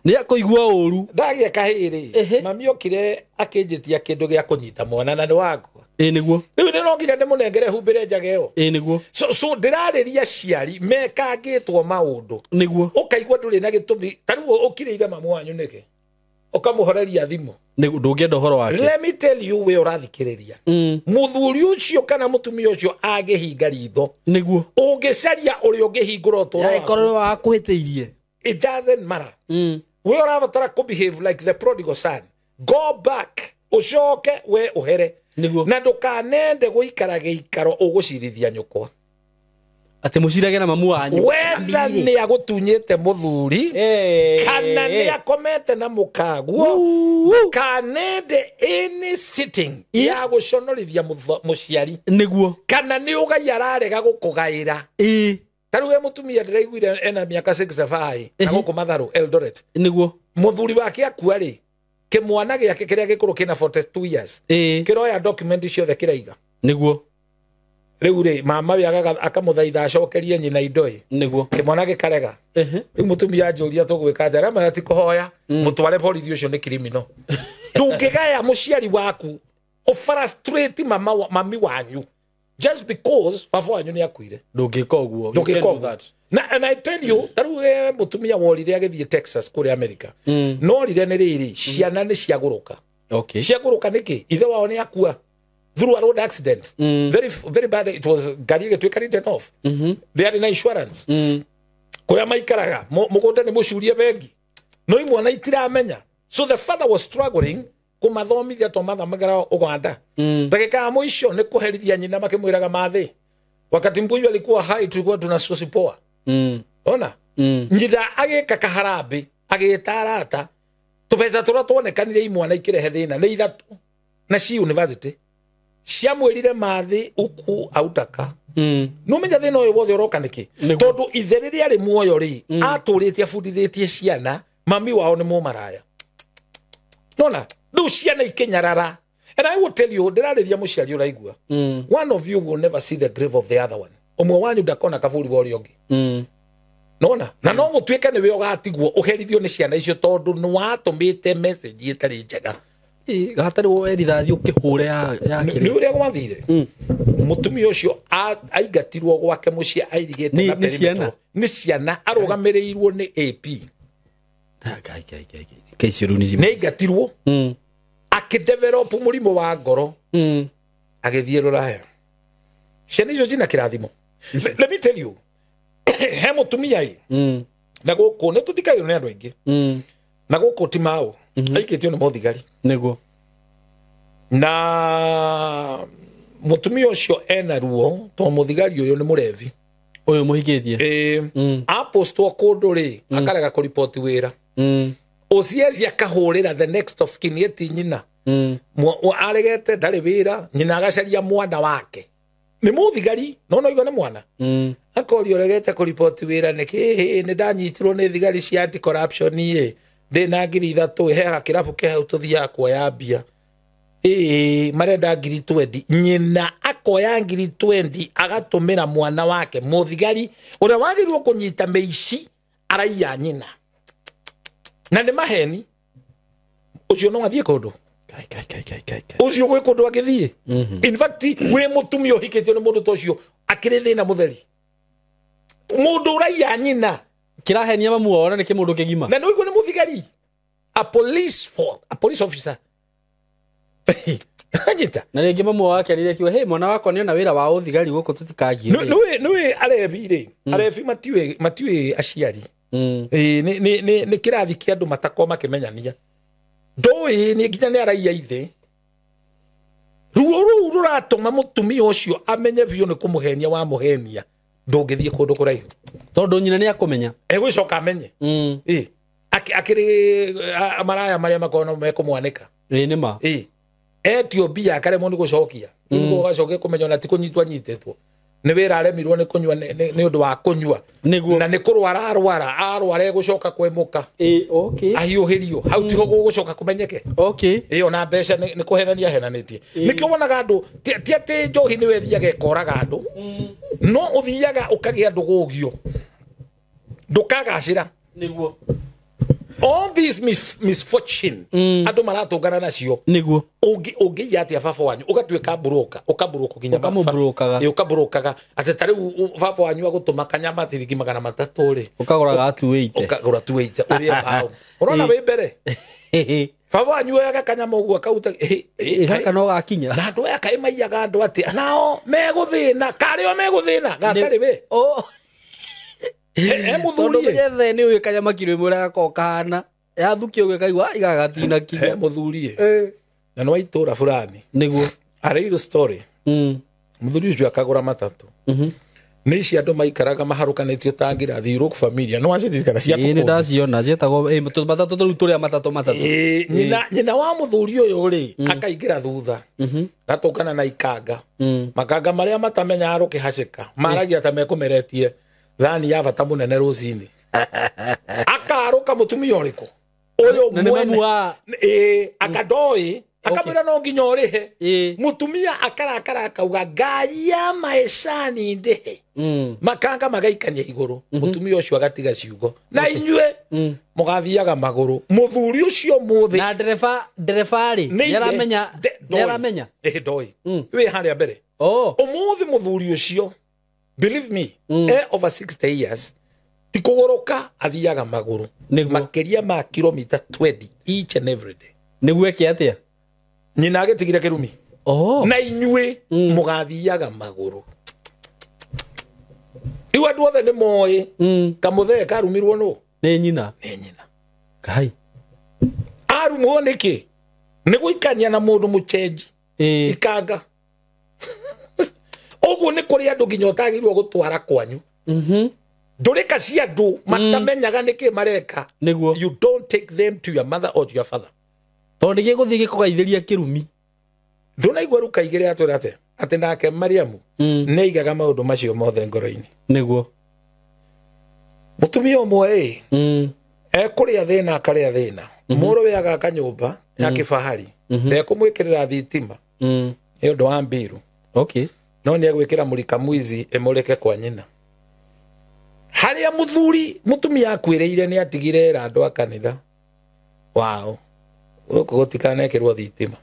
Nĩ akũigua ũru. Ndagĩa kahĩĩ mami okire akĩnjĩtia kĩndũ gĩa kũnyita mwana na nĩ wakwa. Nĩguo. Rĩu nĩ no nginya ndĩmũnengere humbĩre njaga ĩyo. Nĩguo. So ndĩrarĩria ciari mekangĩtwo maũndũ. Nĩguo. Ũkaigua ndũrĩ na gĩtũmi. Ta rĩu ũkirĩire mamu wanyu nĩkĩ? Ũkamũhoreria thimũ. Nĩguo ndũngĩenda ũhoro wake. Let me tell you we ũrathikĩrĩria. Mũthuri ũcio kana mũtumia ũcio angĩhinga ritho. Nĩguo. Ũngĩcaria ũrĩa ũngĩhingũra ũtũũro waku. Angĩkorwo wakũhĩtĩirie. It doesn't matter. We ũrabatara kũ behave like the prodigal son. Go back. Ũcoke we ũhere. Nĩguo. Na ndũkanende gũikara gĩikaro ũgũcirithia nyũkwa. Atĩ mũcirage na mamu wanyu. Wetha nĩ agũtunyĩte mũthuri kana nĩ akomete na mũkaguo kanende any sitting ya gũconorithia mũciari. Nĩguo. Kana nĩ ũgai ararega gũkũgaĩra. Ta rĩu we mũtumia ndĩraiguire ena mĩaka 65 na gũkũ Matharũ Eldoret. Nĩguo. Mũthuri wake akua rĩ kĩmwana gĩake kĩrĩa gĩkũrũ kĩna 42 years. Kĩroya document ciothe kĩraiga. Nĩguo. Rĩu rĩ mama we akamũthaitha acokerie nyina indo ĩ. Nĩguo. Kĩmwana gĩkarega. Rĩu mũtumia anjũria tũgwĩka atĩa? Aramwĩra ti kũhoya mũtware borithi ũcio nĩ criminal. Ndũngĩgaya mũciari waku ũfrustrate mami wanyu just because baba wanyu nĩ akuire. Ndũngĩka ũguo. Ndũngĩka ũguo. Na and I tell you ta rĩu mũtumia worire agĩthiĩ Texas kũrĩa America. Norire nĩ rĩrĩ ciana nĩ ciagũrũka. Okay. Ciagũrũka nĩkĩ? Ithe wao nĩ akua. Through a road accident. Very very bad. It was ngari ĩgĩtuĩka written off. They had no insurance. Kũrĩa maikaraga mũgũnda nĩ mũcurie bengi. No imwana itiramenya. So the father was struggling kũmathomithia to mathamagĩra Uganda. Ndagĩka ya mũico nĩ kũherithia nyina makĩmwĩraga mathĩ. Wakati mbuyu alikuwa hai tulikuwa tunasusi poa. Ona? Nyina agĩka kaharambĩ agĩta arata tũbeca tũrĩa tuonekanire imwana ikĩrehe thĩna nĩ ithatũ na ci university. Ciamwĩrire mathĩ uku autaka. Nũmenya thĩna ũyũ wothe ũroka nĩkĩ? Tondũ ithe rĩrĩa arĩ muoyo rĩ atũrĩte abundithĩtie ciana mami wao nĩ mũmaraya. Nona rĩu ciana ikĩnyarara. And I will tell you ndĩrarĩria mũciari ũraigua. One of you will never see the grave of the other one. Ũmwe wanyu ndakona kaburi wa ũrĩa ũngĩ. Nona na no gũtuĩke nĩwe ũgatigwo ũherithio nĩ ciana icio tondũ nĩ watũmĩte message ĩtarĩ njega. Gatarĩ woe rithathi ũkĩhũre ya kĩrĩ. Nĩ ũrĩa gwathire. Mũtumia ũcio aingatirwo gwake mũciĩ airigĩte na perimeter. Nĩ ciana arũgamĩrĩirwo nĩ AP. Nĩ aingatirwo. Akĩdevelop mũrimũ wa ngoro. Agĩthiĩ rũraya. Ciana icio cina kĩrathimo. Let me tell you. He mũtumia ĩ. Na gũkũ nĩ tũthikagĩrwo nĩ andũ aingĩ. Na gũkũ ti mao. Aikĩtio nĩ mũthigari. Nĩguo. Na mũtumia ũcio ena ruo to mũthigari ũyũ nĩ mũrevi. Ũyũ mũhikĩtie. Apostwo kũndũ rĩ akarega kũripoti wĩra. Ũcieci akahũrĩra the next of kin ĩti nyina. Aregete ndarĩ wĩra nyina agacaria mwana wake. Nĩ mũthigari no no igua nĩ mwana. Akorio ũregete kũripoti wĩra nĩkĩ? Nĩ ndanyitirwo nĩ thigari cia anti corruption ĩ. Ndĩna 3,000 heaga kĩrabu kĩ hau tũthiaga kuoya mbia. Marenda 20,000. Nyina akoya 20,000 agatũmĩra mwana wake mũthigari ũrĩa wagĩrĩirwo kũnyita mĩici araiya nyina. Na nĩ maheni. Ũcio no athiĩ kũndũ. Ũcio gwĩ kũndũ agĩthiĩ. In fact wĩ mũtumia ũhikĩtio nĩ mũndũ ta ũcio akĩrĩ thĩna mũtheri. Mũndũ ũraiya nyina. Kĩrahenia mamu wao na nĩ kĩmũndũ kĩgima. Na nĩ ũigua nĩ mũthigari. A police force, a police officer. Anyita. Na rĩngĩ mamu wake rĩrĩa kiuga, "Hey, mwana wakwa nĩona wĩra wa ũthigari gũkũ tũtikagie." Nĩũĩ arebi rĩ, arebi matiũĩ aciari. Nĩ kĩrathi kĩa andũ matakoragwo makĩmenyania. Ndũĩ nĩ nginya nĩ araiya ithe. Ruo rũu rũratũma mũtumia ũcio amenye biũ nĩ kũmũhenia wamũhenia. Ndũngĩthiĩ kũndũ kũraihu. Tondũ nyina nĩ akũmenya. Egũcoka amenye. Akĩrĩ maraya marĩa makoragwo mekũmwanĩka. Nĩ ma. Etio mbia akaremwo nĩ gũcokia. Nĩguo ũgacoke kũmenya ona ti kũnyitwo anyitĩtwo. Nĩ wĩra aremirwo nĩ kũnyua nĩ ũndũ wa kũnyua. Na nĩ kũrwara arwara, arwara egũcoka kwemũka. Ahiũhĩrio. Hau tiho gũgũcoka kũmenyeke. Ona mbeca nĩ kũhenania ahenanĩtie. Nĩkĩo wonaga andũ ti atĩ njohi nĩwe ĩthiaga ĩkoraga andũ. No ũthiaga ũkagĩa ndũgũgio. Ndũkagacĩra. Nĩguo. All these misfortune andũ maratũngana nacio. Nĩguo. Ũngĩiya atĩa baba wanyu ũgatuĩka broker, ũkaburũka nginya Ũkamũburũkaga. Ũkaburũkaga atĩ ta rĩu baba wanyu agũtũma kanyama ciringi 300 rĩ. Ũkagũraga 280. Ũkagũra 280 ũrĩe mbaũ. Ũrona wĩ mbere. Baba wanyu oyaga kanyama ũguo akauta, Gaka no gakinya. Na andũ aya kaĩ maiyaga andũ atĩa? Nao megũthĩna, karĩ o megũthĩna, gatarĩ we. Tondũ menyethe nĩ ũĩ kanyama kiro ĩmwe ũrĩa gakoragwo kahana. Yathukio ũguo ĩkaigua, gagatina kinya. Mũthuri. Na nĩ wa itũũra fulani. Nĩguo. Areirwo story. Mũthuri ũcio akagũra matatũ. Nĩ ici andũ maikaraga maharũkanĩtio ta ngirathi Europe familia. Nĩ waciririkana cia Ĩĩ, nĩ ndaciona, ciĩtagwo, matatũ tũrĩu tũrĩa matatũ matatũ. Nyina wa mũthuri ũyũ rĩ, akaingĩra thutha. Gatũngana na ikanga. Makanga marĩa matamenyaga rũkĩhacĩka, maragia ta mekũmeretie thani ya bata mũnene rũcinĩ. Akarũka mũtumia ũrĩkũ? Ũyũ mwene. Akandoĩ, akamwĩra no nginya ũrĩhe. Mũtumia akarakara akauga ngai ya maecani ndĩhe. Makanga magaikania igũrũ. Mũtumia ũcio agatiga ciugo. Na inyuĩ mũgathiaga magũrũ. Mũthuri ũcio mũthĩ. Na ndereba rĩ, nĩaramenya, nĩaramenya. Ndoĩ. Wĩ harĩa mbere. Ũmũthĩ mũthuri ũcio, believe me, over 60 years, ti kũgũrũka athiaga magũrũ. Makĩria ma kilomita 20 each and every day. Nĩguo eke atĩa? Nyina agĩtigire kĩrumi. Na inyuĩ mũgathiaga magũrũ. Rĩu andũ othe nĩ moĩ kamũthee karumirwo nũ? Nĩ nyina. Nĩ nyina. Kai. Arumwo nĩkĩ? Nĩ gũikania na mũndũ mũcenji. Ikanga. Ũguo nĩ kũrĩ andũ nginya ũtagĩrĩirwo gũtwara kwanyu. Ndũrĩka cia andũ matamenyaga nĩkĩ mareka. Nĩguo. You don't take them to your mother or to your father. Tondũ gĩgũthiĩ gĩkũgaithĩria kĩrumi. Ndũnaigua Luka igĩrĩ atwĩra atĩa? Atĩ nake Mariamu nĩaigaga maũndũ macio mothe ngoro-inĩ. Nĩguo. Mũtumia ũmwe ĩ, ekũrĩa thĩna akarĩa thĩna. Mũrũwe agaka nyũmba ya kĩbahari. Ndekũmwĩkĩrĩra thitima. Nĩ ũndũ wa mbiru. No nĩ egwĩkĩra mũrika mwizi ĩmũrĩke kwa nyina. Harĩa mũthuri mũtumia akuĩrĩire nĩ atigire era andũ a kanitha wao. Gũkũ gũtikanekĩrwo thitima.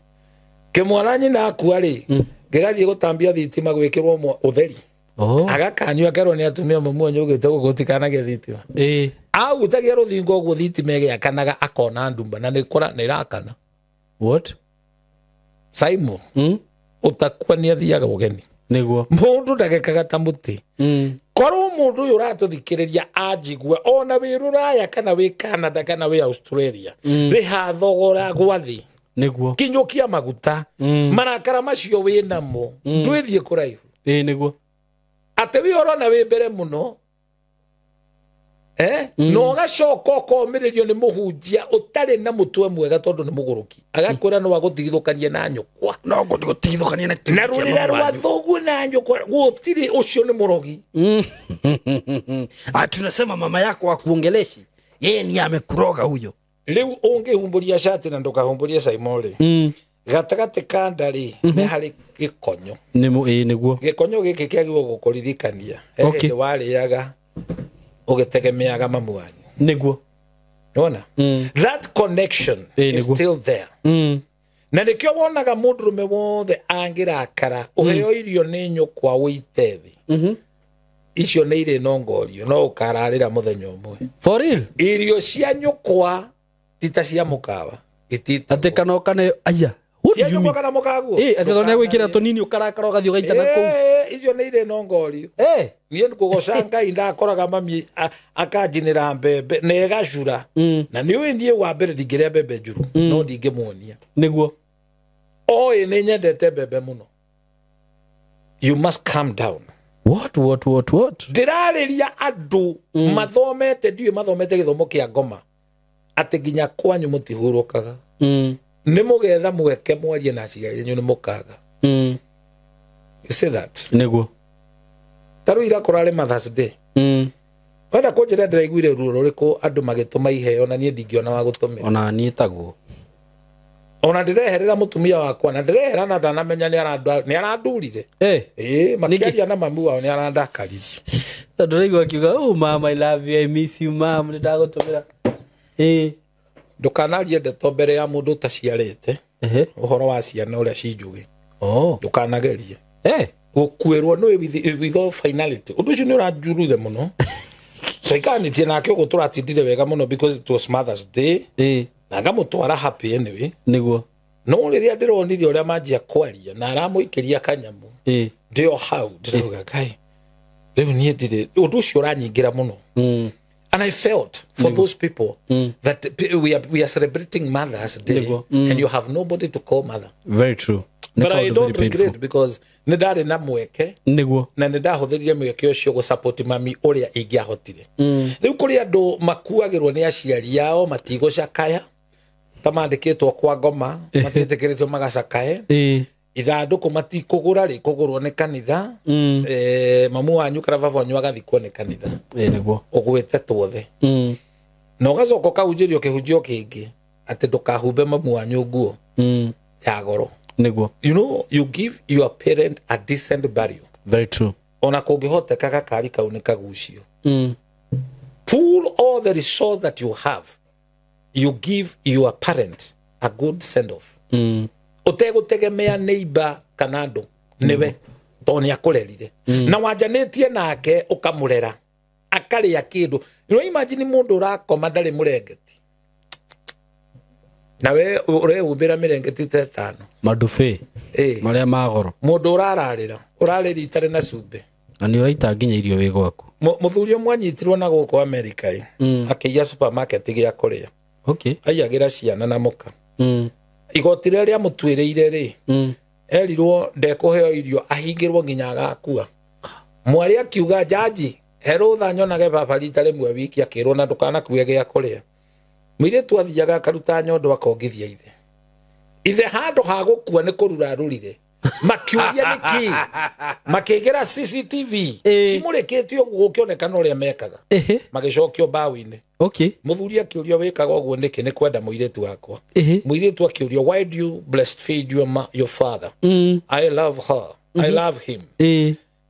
Kĩmwana nyina akua rĩ, gĩgathiĩ gũtambia thitima gwĩkĩrwo ũtheri. Agakanyua akerwo nĩ atumia mamu wanyu ũgĩte gũkũ gũtikanagĩe thitima. Ahutagia rũthingo ũguo thitima ĩgĩakanaga akona ndumba na nĩ ĩrakana. What? Simon, ũtakua nĩ athiaga ũgeni. Nĩguo. Mũndũ ndagekaga ta mũtĩ. Korwo mũndũ ũyũ ũratũthikĩrĩria anjigua ona wĩ Rũraya kana wĩ Canada kana wĩ Australia, rĩha thogora gwa thĩ. Nĩguo. Kinyũkia maguta. Marakara macio wĩ namo, ndwĩthiĩ kũraihu. Nĩguo. Atĩ wĩ ũrona wĩ mbere mũno, na ũgacoka ũkomĩrĩrio nĩ mũhunjia ũtarĩ na mũtwe mwega tondũ nĩ mũgũrũki. Agakwĩra no agũtigithũkanie na nyũkwa. No gũtigithũkanie na na rũrĩra rwa thoguo na nyũkwa, gũtirĩ, ũcio nĩ mũrogi. Tunasema mama yako akuongeleshi, yeye ni amekuroga huyo. Rĩu ũngĩhumbũria cati na ndũkahumbũrie Simon rĩ, gatagatĩ ka nda rĩ, nĩ harĩ gĩkonyo. Nĩguo. Gĩkonyo gĩkĩ kĩagĩrĩirwo gũkũririkania. He hĩndĩ warĩaga ũgĩtegemeaga mamu wanyu. Nĩguo. Nĩwona? That connection is still there. Na nĩkĩo wonaga mũndũrũme wothe angĩrakara ũheo irio nĩ nyũkwa ũite thĩ. Icio nĩ irĩ nongorio, no ũkararĩra mũthenya ũmwe. For real? Irio cia nyũkwa ti ta cia mũkawa. Atĩ kana ũkane aya. What do you Cianyu mean? kana mũkaguo. Ĩ, atĩ tondũ nĩegwĩkĩra tũnini ũkarakara ũgathiĩ ũgaita na kũu. Icio nĩ irĩ nongorio. Niĩ kũgoca Ngai ndakoraga mami akanjinĩra mbembe na ĩgacura. Na nĩ ũĩ niĩ wa mbere ndingĩrĩa mbembe njuru, no ndingĩmuonia. Nĩguo. Oĩ nĩ nyendete mbembe mũno. You must calm down. What what what what? Ndĩrarĩria andũ mathomete, ndiũĩ mathomete gĩthomo kĩa ngoma, atĩ nginya kwanyu mũtihurũkaga. Nĩ mũgetha mweke mwarie na aciari anyu nĩ mũkaga. You see that? Nĩguo. Ta rĩu ira kũrarĩ Mother's Day. Wenda kũnjĩra ndĩraiguire ruo rũrĩkũ andũ magĩtũma iheo na niĩ ndingĩona wa gũtũmĩra. Ona niĩ taguo. Ona ndĩreherera mũtumia wakwa na ndĩrehera na ndanamenya nĩ arandurire. Ĩĩ, makĩaria na mami wao nĩ arandakaririe. Tondũ ũraigua akiuga, "Oh mom, I love you, I miss you mom, nĩ ndagũtũmĩra." Ndũkanarie ndeto mbere ya mũndũ ũtaciarĩte. Ũhoro wa ciana ũrĩa cinjũgĩ. Ndũkanagerie. Gũkuĩrwo nĩ with all finality. Ũndũ ũcio nĩ ũranjurire mũno. Tũikanĩtie nake ũguo tũratindire wega mũno because it was Mother's Day. Na ngamũtwara happy anyway. Nĩguo. No rĩrĩa ndĩronire ũrĩa manjia kwaria na aramũikĩria kanyamũ. Ndĩo hau ndĩrauga Ngai. Rĩu niĩ ndirĩ ũndũ ũcio ũranyingĩra mũno. And I felt for those people that we are celebrating Mother's Day and you have nobody to call mother. Very true. But I don't regret because nĩ ndarĩ na mweke. Nĩguo. Na nĩ ndahũthĩrire mweke ũcio gũ-support mami ũrĩa ingĩahotire. Rĩu kũrĩ andũ makuagĩrwo nĩ aciari ao matigũcakaya ta mandĩkĩtwo kwa ngoma matiĩtĩkĩrĩtwo magacakae. Ithandũkũ matikũgũra rĩkũgũrwo nĩ kanitha. Mamu wanyu kana baba wanyu agathikwo nĩ kanitha. Nĩguo. Ũgwĩte tuothe. Na ũgacoka ũkahunjĩrio kĩhunjio kĩngĩ atĩ ndũkahumbe mamu wanyu nguo ya goro. Nĩguo. You know, you give your parent a decent burial. Very true. Ona kũngĩhoteka gakari kau nĩ kagucio. Pool all the resource that you have. You give your parent a good send off. Ũtegũtegemea neighbor kana andũ nĩwe tondũ nĩ akũrerire. Na wanjanĩtie nake ũkamũrera akarĩa kĩndũ. You know, imagine mũndũ ũrakoma ndarĩ mũrengeti nawe ũrehumbĩra mĩrengeti ta ĩtano. Madufe marĩa ma goro. Mũndũ ũrararĩra ũrarĩra itarĩ na cumbĩ. Na nĩ ũraita nginya irio wĩ gwaku. Mũthuri ũmwe anyitirwo na gũkũ America akĩiya supermarket gĩa kũrĩa. Okay. Aiyagĩra ciana na mũka. Igoti rĩrĩa rĩamũtuĩrĩire rĩ, erirwo ndekũheo irio ahingĩrwo nginya agakua. Mwarĩ akiuga jaji he rũtha nyonage baba rita rĩmwe wiki, akĩrwo na ndũkanakue gĩa kũrĩa. Mũirĩtu athiaga akaruta nyondo akongithia ithe. Ithe handũ ha gũkua nĩ kũrura arurire. Makiũria nĩkĩ? Makĩigĩra CCTV cimũrĩkĩte ũguo gũkĩonekana ũrĩa mekaga. Magĩcokio mbaũ-inĩ. Okay. Mũthuri akĩũrio wĩkaga ũguo nĩkĩ? Nĩ kwenda mũirĩtu wakwa. Mũirĩtu akĩũrio why do you breastfeed your father? I love her. I love him.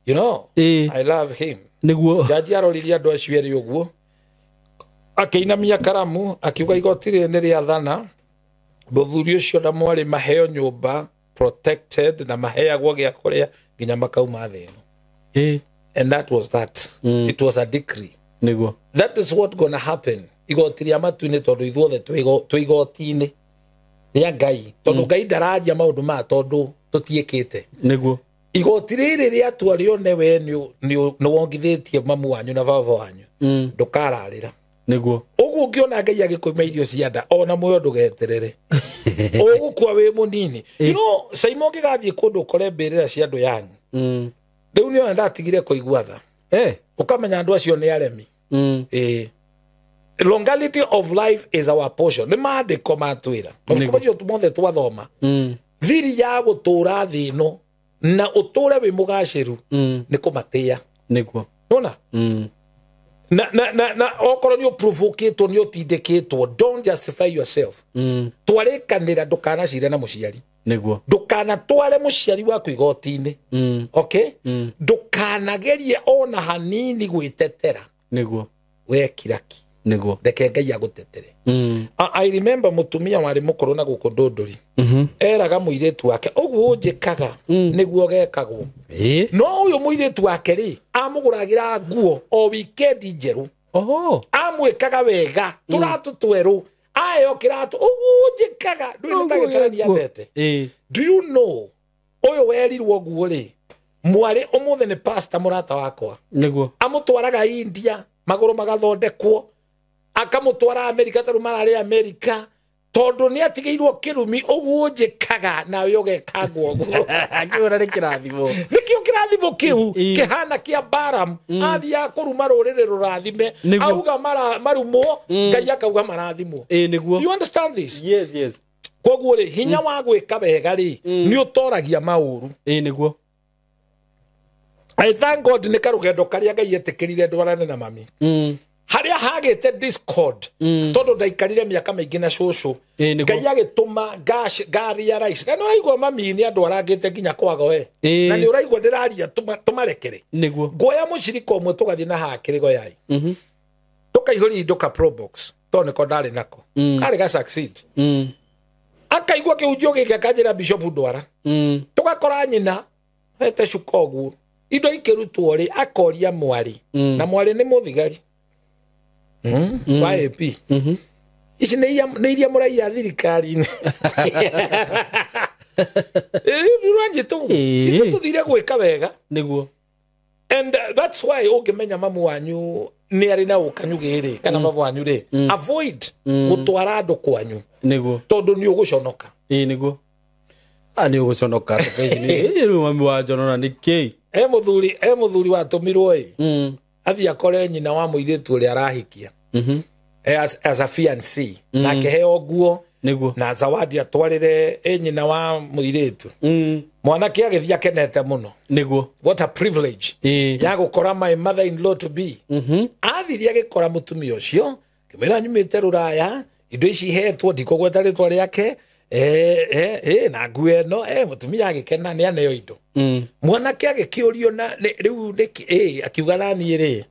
You know? I love him. Nĩguo. Jaji aroririe andũ acio erĩ ũguo. Akĩinamia karamu akiuga igoti rĩrĩ nĩ rĩathana mũthuri ũcio na mwarĩ maheo nyũmba protected na maheagwo gĩa kũrĩa nginya makauma thĩ ĩno. And that was that. It was a decree. Nĩguo. That is what gonna happen. Igoti rĩa matu-inĩ tondũ ithuothe twĩ igoti-inĩ rĩa Ngai. Tondũ Ngai ndararia maũndũ maya tondũ tũtiĩkĩte. Nĩguo. Igoti rĩrĩ rĩatua rĩone we nĩ wongithĩtie mamu wanyu na baba wanyu. Ndũkararĩra. Nĩguo. Ũguo ũngĩona Ngai agĩkũima irio cia nda ona muoyo ndũgeterere. Ũgũkua wĩ mũnini. You know, Saimo ũngĩgathiĩ kũndũ ũkore mbĩrĩra cia andũ yanyu. Rĩu nĩona ndatigire kũigua tha. Ũkamenya andũ acio nĩ aremi. Longevity of life is our portion. Nĩ maandĩko matwĩra. Mabuku macio mothe twathoma. Thiri ya gũtũra thĩ ĩno na ũtũre wĩ mũgacĩru nĩ kũmatĩĩa. Nĩguo. Nĩwona? Na okorwo nĩ ũprovokĩtwo nĩ ũtindĩkĩtwo, don't justify yourself. Twarĩkanĩra ndũkanacire na mũciari. Nĩguo. Ndũkanatware mũciari waku igoti-inĩ. Okay? Ndũkanagerie ona hanini gwĩtetera. Nĩguo. We kiraki. Nĩguo. Reke Ngai agũtetere. I remember mũtumia warĩ mũkũrũ na gũkũ Ndũndũri. Eraga mũirĩtu wake ũguo ũnjĩkaga nĩguo gekagwo. No ũyũ mũirĩtu wake rĩ amũgũragĩra nguo o weekend njerũ. Amwĩkaga wega tũratũ twerũ Ayo kĩratũ ũguo njĩkaga ndũĩ nĩ ta gĩtarania atete. Do you know ũyũ werirwo ũguo rĩ mwarĩ ũmũthĩ nĩ pastor mũrata wakwa. Nĩguo. Amũtwaraga India magũrũ magathondekwo akamũtwara Amerika tarĩu mararĩ Amerika tondũ nĩ atigĩirwo kĩrumi ũguo njĩkaga nawe ũgekangwo ũguo. Akĩona nĩ kĩrathimo. Nĩkĩo kĩrathimo kĩu kĩhana kĩa Balaam athiaga kũruma rũrĩrĩ rũrathime auga marumwo Ngai akauga marathimwo. Nĩguo. You understand this? Yes, yes. Koguo rĩ hinya wa gwĩka wega rĩ nĩ ũtoragia maũru. Nĩguo. I thank God nĩ karũgendo karĩa Ngai etĩkĩrire ndwarane na mami. Harĩa hagĩte discord tondũ ndaikarire mĩaka mĩingĩ na cũcũ Ngai agĩtũma ngari ya rice na nĩ ũraigua mami nĩ andũ arangĩte nginya kwaga we na nĩ ũraigua ndĩraria tũmarekere. Nĩguo. Nguoya mũcirika ũmwe tũgathiĩ na haha kĩrĩgo yai tũkaihũria indo ka probox tondũ nĩko ndarĩ nako karĩ ga succeed akaigua kĩhunjio gĩkĩ akanjĩra bishop ndwara tũgakora nyina hete cuka ũguo indo ikĩrutwo rĩ akoria mwarĩ na mwarĩ nĩ mũthigari wa AP ici nĩ iria mũraiya thirikari-inĩ. Rũranyita ũguo ithuĩ tũthire gwĩka wega. Nĩguo. And that's why ũngĩmenya mamu wanyu nĩ arĩ na ũkanyugĩ rĩ kana baba wanyu rĩ avoid gũtwara andũ kwanyu. Nĩguo. Tondũ nĩ ũgũconoka. Nĩguo. Nĩ ũgũconoka ici nĩ mami wa njonora nĩ kĩ. He mũthuri watũmirwo ĩ athiĩ akore nyina wa mũirĩtu ũrĩa arahikia as a fiancé na akĩheo nguo na zawadi atwarĩre nyina wa mũirĩtu. Mwanake agĩthiĩ akenete mũno. Nĩguo. What a privilege ya gũkora my mother in law to be. Athire agĩkora mũtumia ũcio kĩmwĩra nyumĩte rũraya indo ici ihetwo ndikũgweta rĩtwa rĩake na nguo ĩno mũtumia agĩkena nĩ aneo indo. Mwanake agĩkĩũrio na rĩu nĩkĩ akiuga na niĩ rĩ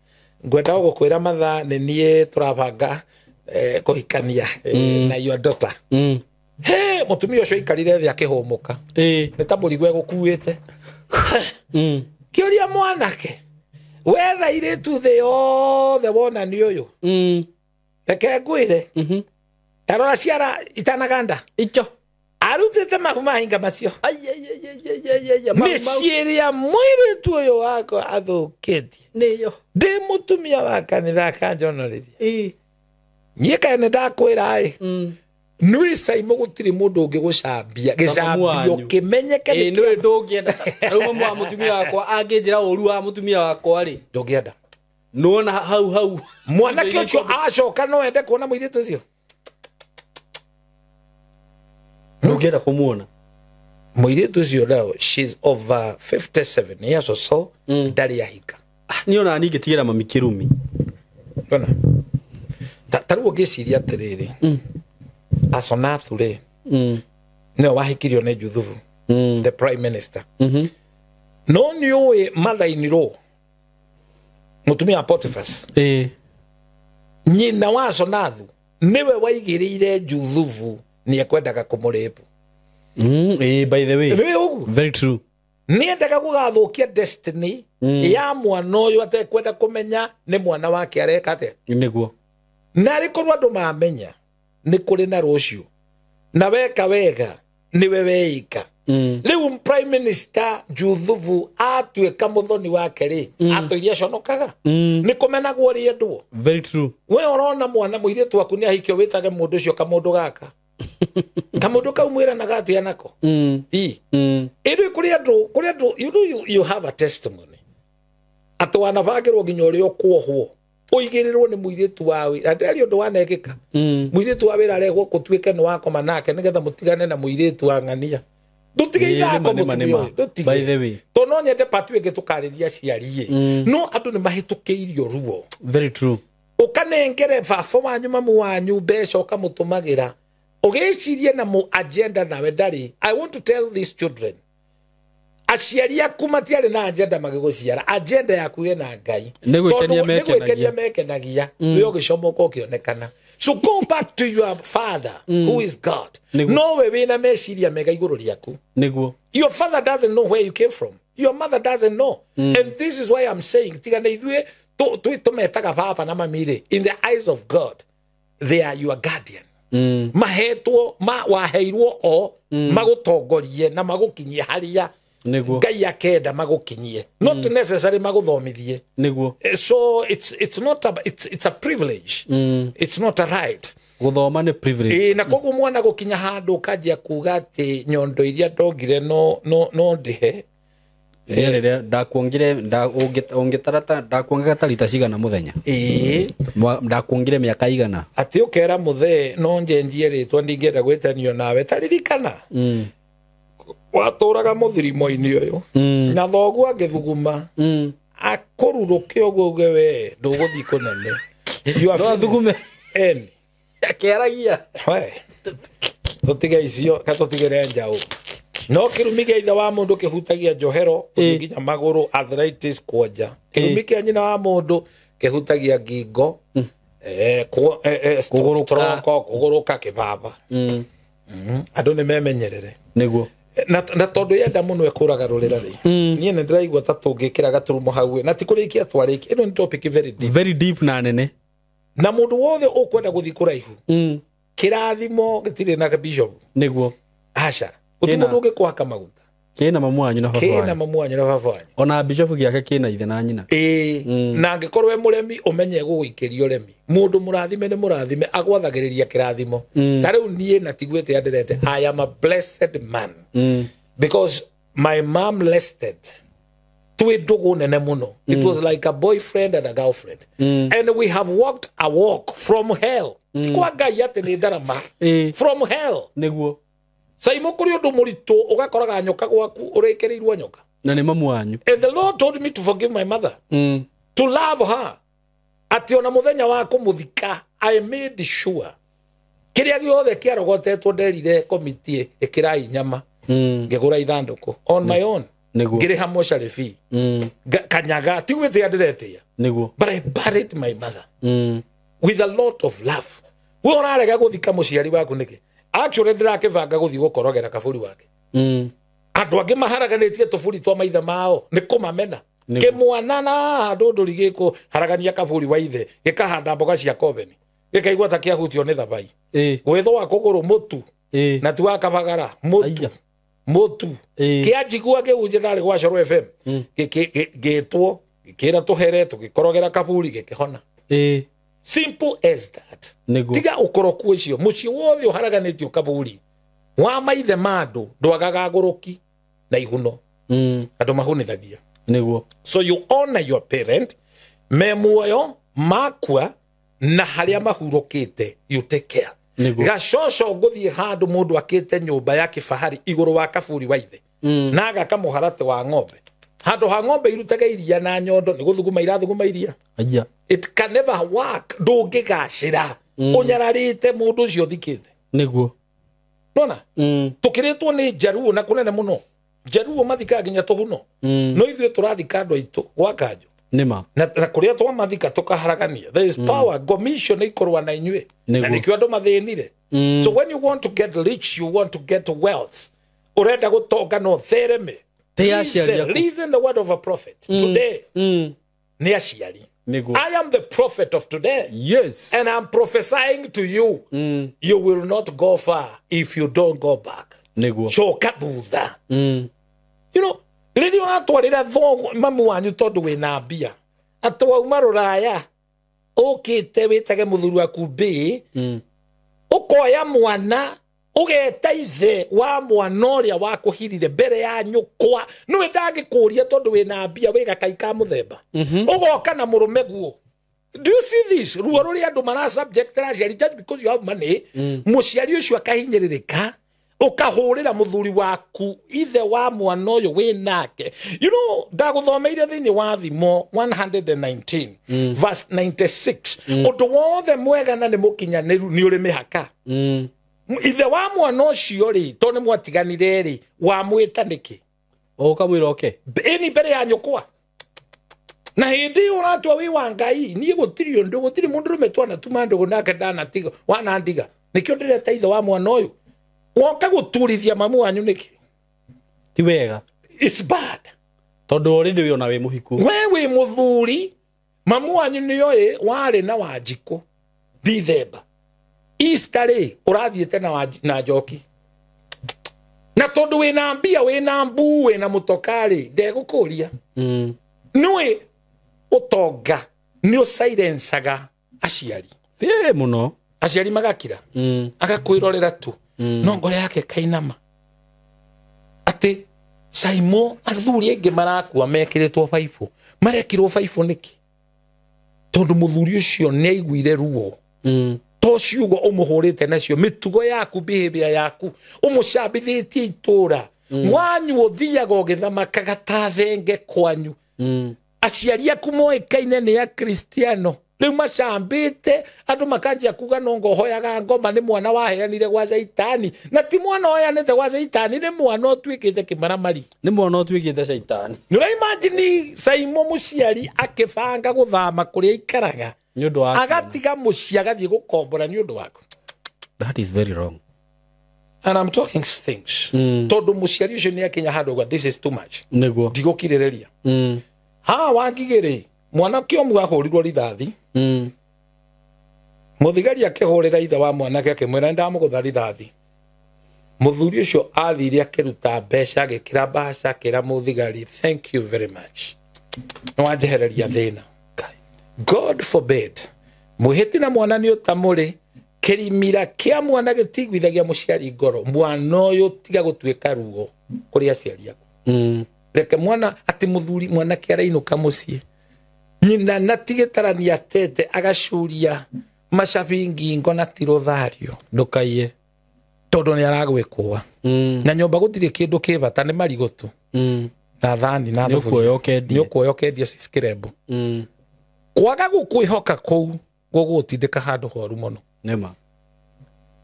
ngwenda gũkwĩra mathaa nĩ niĩ tũrabanga kũhikania na your daughter. He mũtumia ũcio aikarire thĩ akĩhũmũka nĩ ta mũrigo egũkuĩte. Kĩũria mwanake wetha airĩtu thĩ yothe wona nĩ ũyũ reke ngwĩre tarora ciara itanaganda icho arutĩte mahu mahinga macio mĩciĩ ĩrĩa mũirĩtu ũyũ wakwa athũkĩtie nĩyo ndĩ mũtumia wa kanitha akanjonorithia niĩ kaĩ nĩ ndakwĩra ĩ nĩ Saimo gũtirĩ mũndũ ũngĩgũcambia gĩcambio kĩmenyeke nĩ nĩwe ndũngĩenda. Rĩu mamu wa mũtumia wakwa angĩnjĩra ũru wa mũtumia wakwa rĩ ndũngĩenda. Nĩwona hau hau mwanake ũcio acoka no ende kuona mũirĩtu ũcio ndũngĩenda kũmuona mũirĩtu ũcio now she's over 57 years or so ndarĩ ahika. Niĩ ona niĩ ingĩtigĩra mami kĩrumi. Ndona ta rĩu ũngĩciria atĩrĩrĩ Asonathu rĩ nĩwe wahikirio nĩ Juthubu the prime minister. No nĩ ũĩ mother-in-law mũtumia wa Potiphas nyina wa Asonathu nĩwe waigĩrĩire Juthubu nĩ ekwendaga kũmũrĩpu. By the way. Nĩwe ũguo. Very true. Nĩendaga gũgathũkia destiny ya mwana ũyũ atekwenda kũmenya nĩ mwana wake areka atĩa. Nĩguo. Na arĩ korwo andũ mamenya nĩ kũrĩ na rũciũ na weka wega nĩwe weika. Rĩu prime minister Juthubu atuĩka mũthoni wake rĩ atũirie aconokaga nĩ kũmenagwo rĩendwo. Very true. We ũrona mwana mũirĩtu waku nĩ ahikio wĩtage mũndũ ũcio kamũndũ gaka kamũndũ kau mwĩranaga atĩa nako. Ĩrĩ kũrĩ andũ you know you have a testimony atĩ wanabangĩrwo nginya ũrĩa ũkuohwo ũigĩrĩrwo nĩ mũirĩtu wa wĩra ndĩrĩ ũndũ wanekĩka. Mũirĩtu wa wĩra arehwo gũtuĩke nĩ wakoma nake nĩgetha mũtigane na mũirĩtu wa ng'ania. Ndũtige ithako mũtumia ũyũ ndũtige. By the way tondũ no nyende patu ĩngĩ tũkarĩria aciari ĩ no andũ nĩ mahĩtũkĩirio ruo. Very true. Ũkanengere baba wanyu mamu wanyu mbeca ũkamũtũmagĩra ũgĩcirie na mũ agenda nawe ndarĩ. I want to tell these children aciari aku matiarĩ na agenda magĩgũciara agenda yaku ĩna Ngai Nĩ gwĩkenia mekenagia wĩ ũgĩcomoka ũkĩonekana. So go back to your father who is God. Nowe wĩna meciria mega igũrũ rĩaku. Nĩguo. Your father doesn't know where you came from. Your mother doesn't know. And this is why I'm saying tiga na ithuĩ tũmetaga baba na mami rĩ in the eyes of God they are your guardian. Mahetwo ma waheirwo o magutongorie na magukinyie haria Ngai akenda magukinyie. Not necessary maguthomithie. Niguo. So it's not a, it's a privilege. It's not a right. Guthoma ni privilege. Na koguo mwana gukinya handu kanjia kuga ati nyondo iria ndongire no ndihe. Rĩrĩa ndakuongire ũngĩtarata ndakuongaga ta rita cigana mũthenya. Ndakuongire mĩaka igana. Atĩ ũkera mũthee no njenjie rĩtwa ndingĩenda gwĩtanio nawe ta ririkana. Watũraga mũthirimo-inĩ ũyũ. Na thoguo angĩthuguma. Akũrurũke ũguo uge we ndũgũthiĩ kũnene. You are thugume. Eni. Akĩaragia. We. Tũtige icio ka tũtigĩre njaũ. No kirumi gĩa ithe wa mũndũ kĩhutagia njohero gũthiĩ nginya magũrũ, arthritis, kwonja. Kirumi kĩa nyina wa mũndũ kĩhutagia ngingo, kũgũrũka, kĩbaba. Andũ nĩ memenyerere. Nĩguo. Na tondũ yenda mũno ĩkũraga rũrĩra rĩ. Niĩ nĩ ndĩraigua ta tũngĩkĩra gaturumo hau na ti kũrĩkia twarĩkia. Ĩno nĩ topic very deep. Very deep na nene. Na mũndũ wothe ũkwenda gũthiĩ kũraihu. Kĩrathimo gĩtirĩ na bishop. Nĩguo. Aca. Uti mundu ũngĩkũhaka maguta. Kĩna mamu wanyu na baba wanyu. Kĩna mamu wanyu na baba wanyu. Ona bishop gĩake kĩna ithe na nyina. Na angĩkorwo we mũremi ũmenye gũgũikĩria ũremi. Mũndũ mũrathime nĩ mũrathime agwathagĩrĩria kĩrathimo. Ta rĩu niĩ na tiguĩte andĩrete I am a blessed man. Because my mom listed twĩ ndũgũ nene mũno. It was like a boyfriend and a girlfriend. And we have walked a walk from hell. Ti kwa Ngai atĩ nĩ ndarama. From hell. Nĩguo. Saimo kuri undu muritu ugakoraga nyoka gwaku urekereirwo nyoka. Na ni mamu wanyu. And the Lord told me to forgive my mother. To love her. Ati ona muthenya wa kumuthika I made sure kiria giothe kiarogotetwo nderire committee ikirai nyama. Ngigura ithanduku on my own. Ngiriha mocarĩ fee. Kanyaga ti gwĩtia ndiretia. Nĩguo. But I buried my mother. With a lot of love. We urarega guthika muciari waku niki? Actually ndirakĩbanga gũthiĩ gũkorogera kaburi wake. Andũ angĩ maharaganĩtie tũburi twa maithe mao nĩ kũmamena. Kĩmwana na handũ ndũri gĩkũharagania kaburi wa ithe gĩkahanda mboga cia kobeni gĩkaigua ta kĩahutio nĩ thabai. Gwĩthũa kũgũrũ mũtu na ti wa kabagara mũtu mũtu kĩanjigua kĩhunjia ndarĩ gwa Coro FM gĩtwo gĩkĩra tũhere tũgĩkorogera kaburi gĩkĩhona. Simple as that. Tiga ukoroku ucio muciĩ wothe ũharaganĩtio kaburi wa maithe ma andũ ndwagaga ngũrũki na ihuno. Andũ mahunithagia. Nĩguo. So you honor your parent me muoyo makua na harĩa mahurũkĩte you take care. Gacoco ngũthiĩ handũ mũndũ akĩte nyũmba ya kĩbahari igũrũ wa kaburi wa ithe na agaka mũharatĩ wa ng'ombe. Handũ ha ng'ombe irutaga iria na nyondo nĩ gũthuguma irathuguma iria. It can never work. Ndũngĩgacĩra ũnyararĩte mũndũ ũcio ũthikĩte. Nĩguo. Nona? Tũkĩrĩtwo nĩ njaruo na kũnene mũno. Njaruo mathikaga nginya tũhuno. No ithuĩ tũrathika andũ aitũ gwa kanjũ. Nĩma. Na kũrĩa twamathika tũkaharagania. There is power. Ngomi nĩ ikũrũa na inyuĩ. Na nĩkĩo andũ mathĩnire. So when you want to get rich, you want to get wealth. Ũrenda gũtonga no thereme. Listen the word of a prophet. Today, nĩ aciari. I am the prophet of today. Yes. And I'm prophesying to you. You will not go far if you don't go back. Coka thutha. You know, rĩrĩa ũratwarĩra thoguo mamu wanyu tondũ wĩna mbia. Atĩ wauma rũraya ũkĩte wĩtage mũthuri waku mbĩ, ũkoya mwana ũgeta ithe wa mwana ũrĩa wakũhirire mbere ya nyũkwa nĩwe ndangĩkũria tondũ wĩna mbia wĩ gakai ka mũthemba. Ũgoka na mũrũme guo. Do you see this? Ruo rũrĩa andũ mara subject aciari just because you have money. Mũciari ũcio akahinyĩrĩrĩka ũkahũrĩra mũthuri waku ithe wa mwana ũyũ wĩ nake. You know, ndagũthomeire thĩinĩ wa Thimo 119 verse 96. Ũndũ wothe mwega na nĩ mũkinyanĩru nĩ ũrĩ mĩhaka. Ithe wa mwana ũcio rĩ tondũ nĩ mwatiganire rĩ wamwĩta nĩkĩ? Ũkamwĩra oke. Ĩni mbere ya nyũkwa. Na hĩndĩ ĩyo ũratua wĩ wa Ngai niĩ gũtirĩ ũndũ gũtirĩ mũndũrũme twanatuma ndũgũ nake ndanatiga wanandiga. Nĩkĩo ndĩreta ithe wa mwana ũyũ. Woka gũturithia mamu wanyu nĩkĩ? Ti wega. It's bad. Tondũ already wĩ ona wĩ mũhiku. We wĩ mũthuri mamu wanyu nĩoĩ warĩ na Wanjikũ Dithemba. Easter rĩ ũrathiĩte na njoki na tondũ wĩna mbia wĩna mbu wĩna mũtokarĩ ndegũkũria. Nĩũĩ ũtonga nĩ ũsilencaga aciari bĩĩ mũno, aciari magakira agakwĩrorera tu no ngoro yake kainama atĩ Saimo athuri aingĩ marakua mekĩrĩtwo baibũ. Marekĩrwo baibũ nĩkĩ? Tondũ mũthuri ũcio nĩ aiguire ruo. To ciugo ũmũhũrĩte nacio, mĩtugo yaku, behavior yaku, ũmũcambithĩtie itũra. Mwanyu ũthiaga ũgĩthamakaga ta thenge kwanyu. Aciari aku moĩkaine nĩ Akristiano. Rĩu macambĩte andũ makanjia kuga no ngohoyaga ngoma nĩ mwana waheanire gwa caitani, na ti mwana oheanĩte gwa caitani, nĩ mwana ũtuĩkĩte kĩmaramari, nĩ mwana ũtuĩkĩte caitani. Nĩ ũraimagine Saimo mũciari akĩbanga gũthama kũrĩa aikaraga nĩ ũndũ wa agatiga mũciĩ agathiĩ gũkombora nĩ ũndũ waku. That is very wrong. And I'm talking things. Tondũ mũciari ũcio nĩ akinya handũ gwa this is too much. Nĩguo ndigũkirĩrĩria. Haha Wangigĩ rĩ, mwanake ũmwe ahũrirwo rithathi. Mũthigari akĩhũrĩra ithe wa mwanake akĩmwĩra nĩndamũgũtha rithathi. Mũthuri ũcio athire akĩruta mbeca agĩkĩra mbaca akĩra mũthigari thank you very much, nĩwanjehereria thĩna. God forbid mwĩhĩti na mwana nĩ ũtamũrĩ, kĩrimira kĩa mwana gĩtigwithagia mũciari ngoro. Mwana ũyũ tiga gũtuĩka ruo kũrĩ aciari aku. Reke mwana atĩ mũthuri mwanake arainũka mũciĩ nyina na tigĩtarania atete agacuria macabi ngingo na tirũthario ndũkaiye tondũ nĩ aragwĩkũa. Na nyũmba gũtirĩ kĩndũ kĩ bata, nĩ marigũ tu na thani na thuburia, nĩ ũkuoya ũkendia cikĩrembo. Kwaga gũkwĩhoka kũu gũgũtindĩka handũ horu mũno. Nĩma.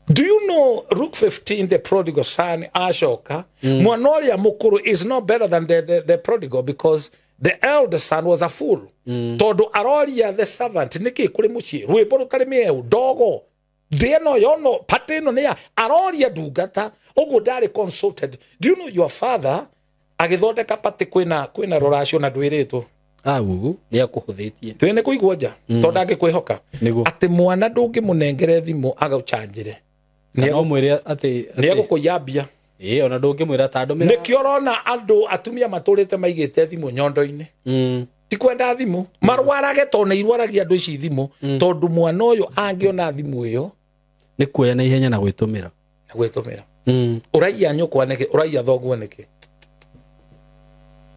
Do you know Luke 15, the prodigal son acoka, mwana ũrĩa mũkũrũ is no better than the prodigal because the elder son was a fool. Tondũ aroria the servant nĩkĩ kũrĩ mũciĩ rwĩmbo rũtarĩ mĩeũ ndogo ndĩ ĩno yono pate ĩno nĩ ya aroria ndungata ũguo ndarĩ consulted. Do you know your father agĩthondeka pate kwĩna rũracio na ndwĩrĩtwo au nĩ akũhũthĩtie twĩ nĩ kũigwo nja tondũ angĩkwĩhoka atĩ mwana ndũngĩmũnengere thimũ agũchanjĩre no mwĩre atĩ nĩ egũkũiya mbia. Ĩĩ ona ndũngĩmwĩra ta ndũmĩra. Nĩkĩo ũrona andũ atumia matũrĩte maigĩte thimũ nyondo-inĩ. Ti kwenda thimũ marwarage tondũ nĩ irwaragia andũ ici thimũ tondũ mwana ũyũ angĩona thimũ ĩyo nĩ kuoya na ihenya na gwĩtũmĩra. Na gwĩtũmĩra. Ũraiya nyũkwa nĩkĩ? Ũraiya thoguo nĩkĩ?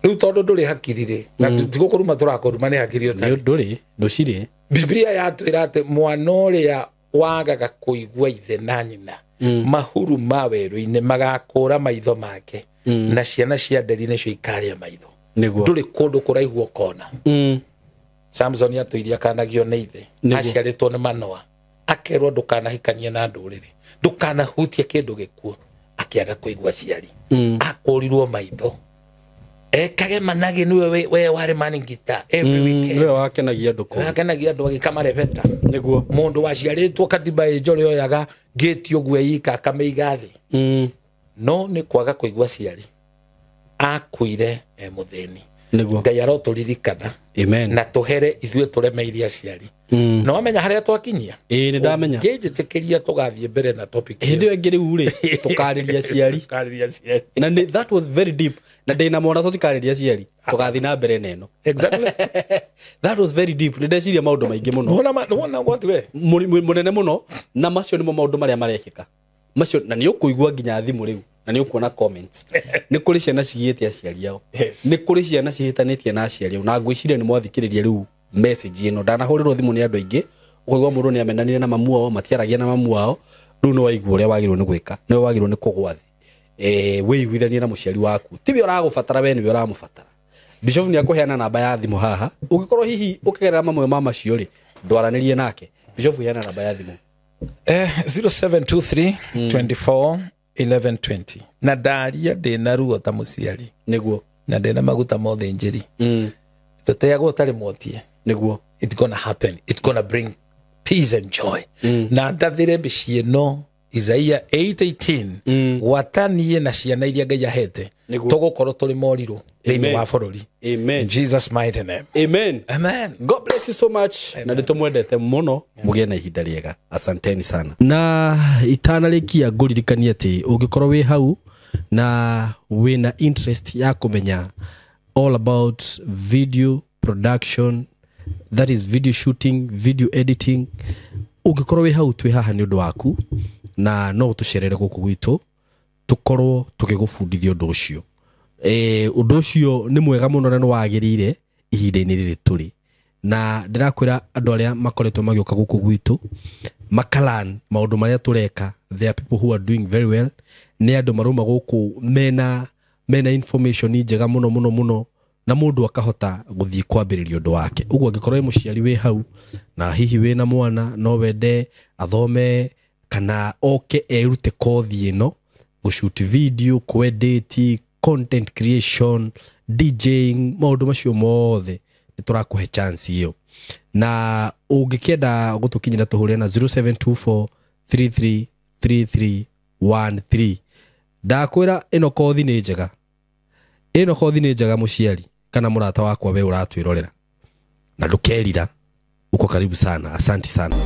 Rĩu tondũ ndũrĩ hakiri rĩ, na tigũkũruma tũrakũruma nĩ hakiri ũtarĩ. Ndũrĩ, ndũcirĩ. Biblia yatwĩra atĩ mwana ũrĩa wagaga kũigua ithe na nyina mahuru ma werũ-inĩ magakũra maitho make na ciana cia nderi nĩcio ikarĩa maitho. Ndũrĩ kũndũ kũraihu ũkona. Samson atũirie akanagio nĩ ithe aciarĩtwo nĩ Manoa akerwo ndũkanahikanie na ndũrĩrĩ ndũkanahutie kĩndũ gĩkuũ akĩaga kũigua aciari akũrirwo maitho ekage manage niwe we warĩ maningita every weekend niwe wakenagia andũ kũu wakenagia andũ agĩkamarebeta nĩguo mũndũ waciarĩtwo katiba ĩnjore oyaga ngĩti ũguo ika akamĩiga thĩ no nĩ kwaga kũigua aciari akuire e mũthĩni. Nĩguo Ngai arotũririkana. Amen. Na tũhere ithuĩ tũremeire aciari. Na wamenya harĩa twakinyia? Ĩĩ nĩ ndamenya. Ngĩnjĩtĩkĩria tũgathiĩ mbere na topic ĩyo. Hĩndĩ ĩyo ĩngĩ rĩu rĩ tũkarĩria aciari. Tũkarĩria aciari. Na nĩ that was very deep. Na ndĩna mwana tũtikarĩria aciari. Tũgathiĩ na mbere na ĩno. Exactly. That was very deep. Nĩ ndeciria maũndũ maingĩ mũno. Nĩwona what we? Mũnene mũno na macio nĩmo maũndũ marĩa marekĩka. Macio na nĩ ũkũigua nginya thimũ rĩu. Na nĩ ũkuona comments. Nĩ kũrĩ ciana cigĩte aciari ao. Nĩ kũrĩ ciana cihĩtanĩtie na aciari ao. Na ngwĩciria nĩ mwathikĩrĩria rĩu message ĩno. Ndanahũrĩrwo thimũ nĩ andũ aingĩ. Ũkaigua mũndũ nĩ amenanire na mamu wao, matiaragia na mamu wao. Rĩu nĩ waigua ũrĩa wagĩrĩirwo nĩ gwĩka. Nĩ wagĩrĩirwo nĩ kũgwa thĩ. Wĩiguithanie na mũciari waku. Tiwe ũragũbatara we nĩwe ũramũbatara. Bishop nĩ akũheana namba ya thimũ haha. Ũngĩkorwo hihi ũkĩgerera mamwe ma macio rĩ, ndwaranĩrie nake. Bishop heana namba ya thimũ. 0723 24 1120. Na ndaria ndĩna ruo ta mũciari. Nĩguo. Na ndĩna maguta mothe njĩri. Ndũteagwo ũtarĩ mwotie. Nĩguo. It's gonna happen. It's gonna bring peace and joy. Na ndathire mĩciĩ ĩno Isaia 8:18 gwatanie na ciana iria Ngai ahete tũgũkorwo tũrĩ morirũ thĩinĩ wa bũrũri. Amen. In Jesus mighty name. Amen. Amen. God bless you so much. Na nĩtũmwendete mũno, mũgĩe na ihinda rĩega. Asanteni sana. Na itanarĩkia ngũririkanie atĩ ũngĩkorwo wĩ hau na wĩna interest ya kũmenya all about video production, that is video shooting, video editing, ũngĩkorwo wĩ hau twĩ haha nĩ ũndũ waku, na no ũtũcerere gũkũ gwitũ tũkorwo tũgĩgũbundithia ũndũ ũcio. Ũndũ ũcio nĩ mwega mũno na nĩ wagĩrĩire ihinda-inĩ rĩrĩ tũrĩ. Na ndĩrakwĩra andũ arĩa makoretwo magĩũka gũkũ gwitũ makalan maũndũ marĩa tũreka, there are people who are doing very well. Nĩ andũ marauma gũkũ mena information njega mũno mũno mũno, na mũndũ akahota gũthiĩ kwambĩrĩria ũndũ wake. Ũguo angĩkorwo wĩ mũciari wĩ hau na hihi wĩna mwana no wende athome kana oke erute kothi ĩno, gũshoot video, kwedit, content creation, DJing, maũndũ macio mothe nĩ tũrakũhe chance ĩyo. Na ũngĩkĩenda gũtũkinyĩra tũhũre na 0724 333313. Ndakwĩra ĩno kothi nĩ njega, ĩno kothi nĩ njega mũciari kana mũrata wakwa we ũratwĩrorera, na ndũkerira. Uko karibu sana. Asante sana.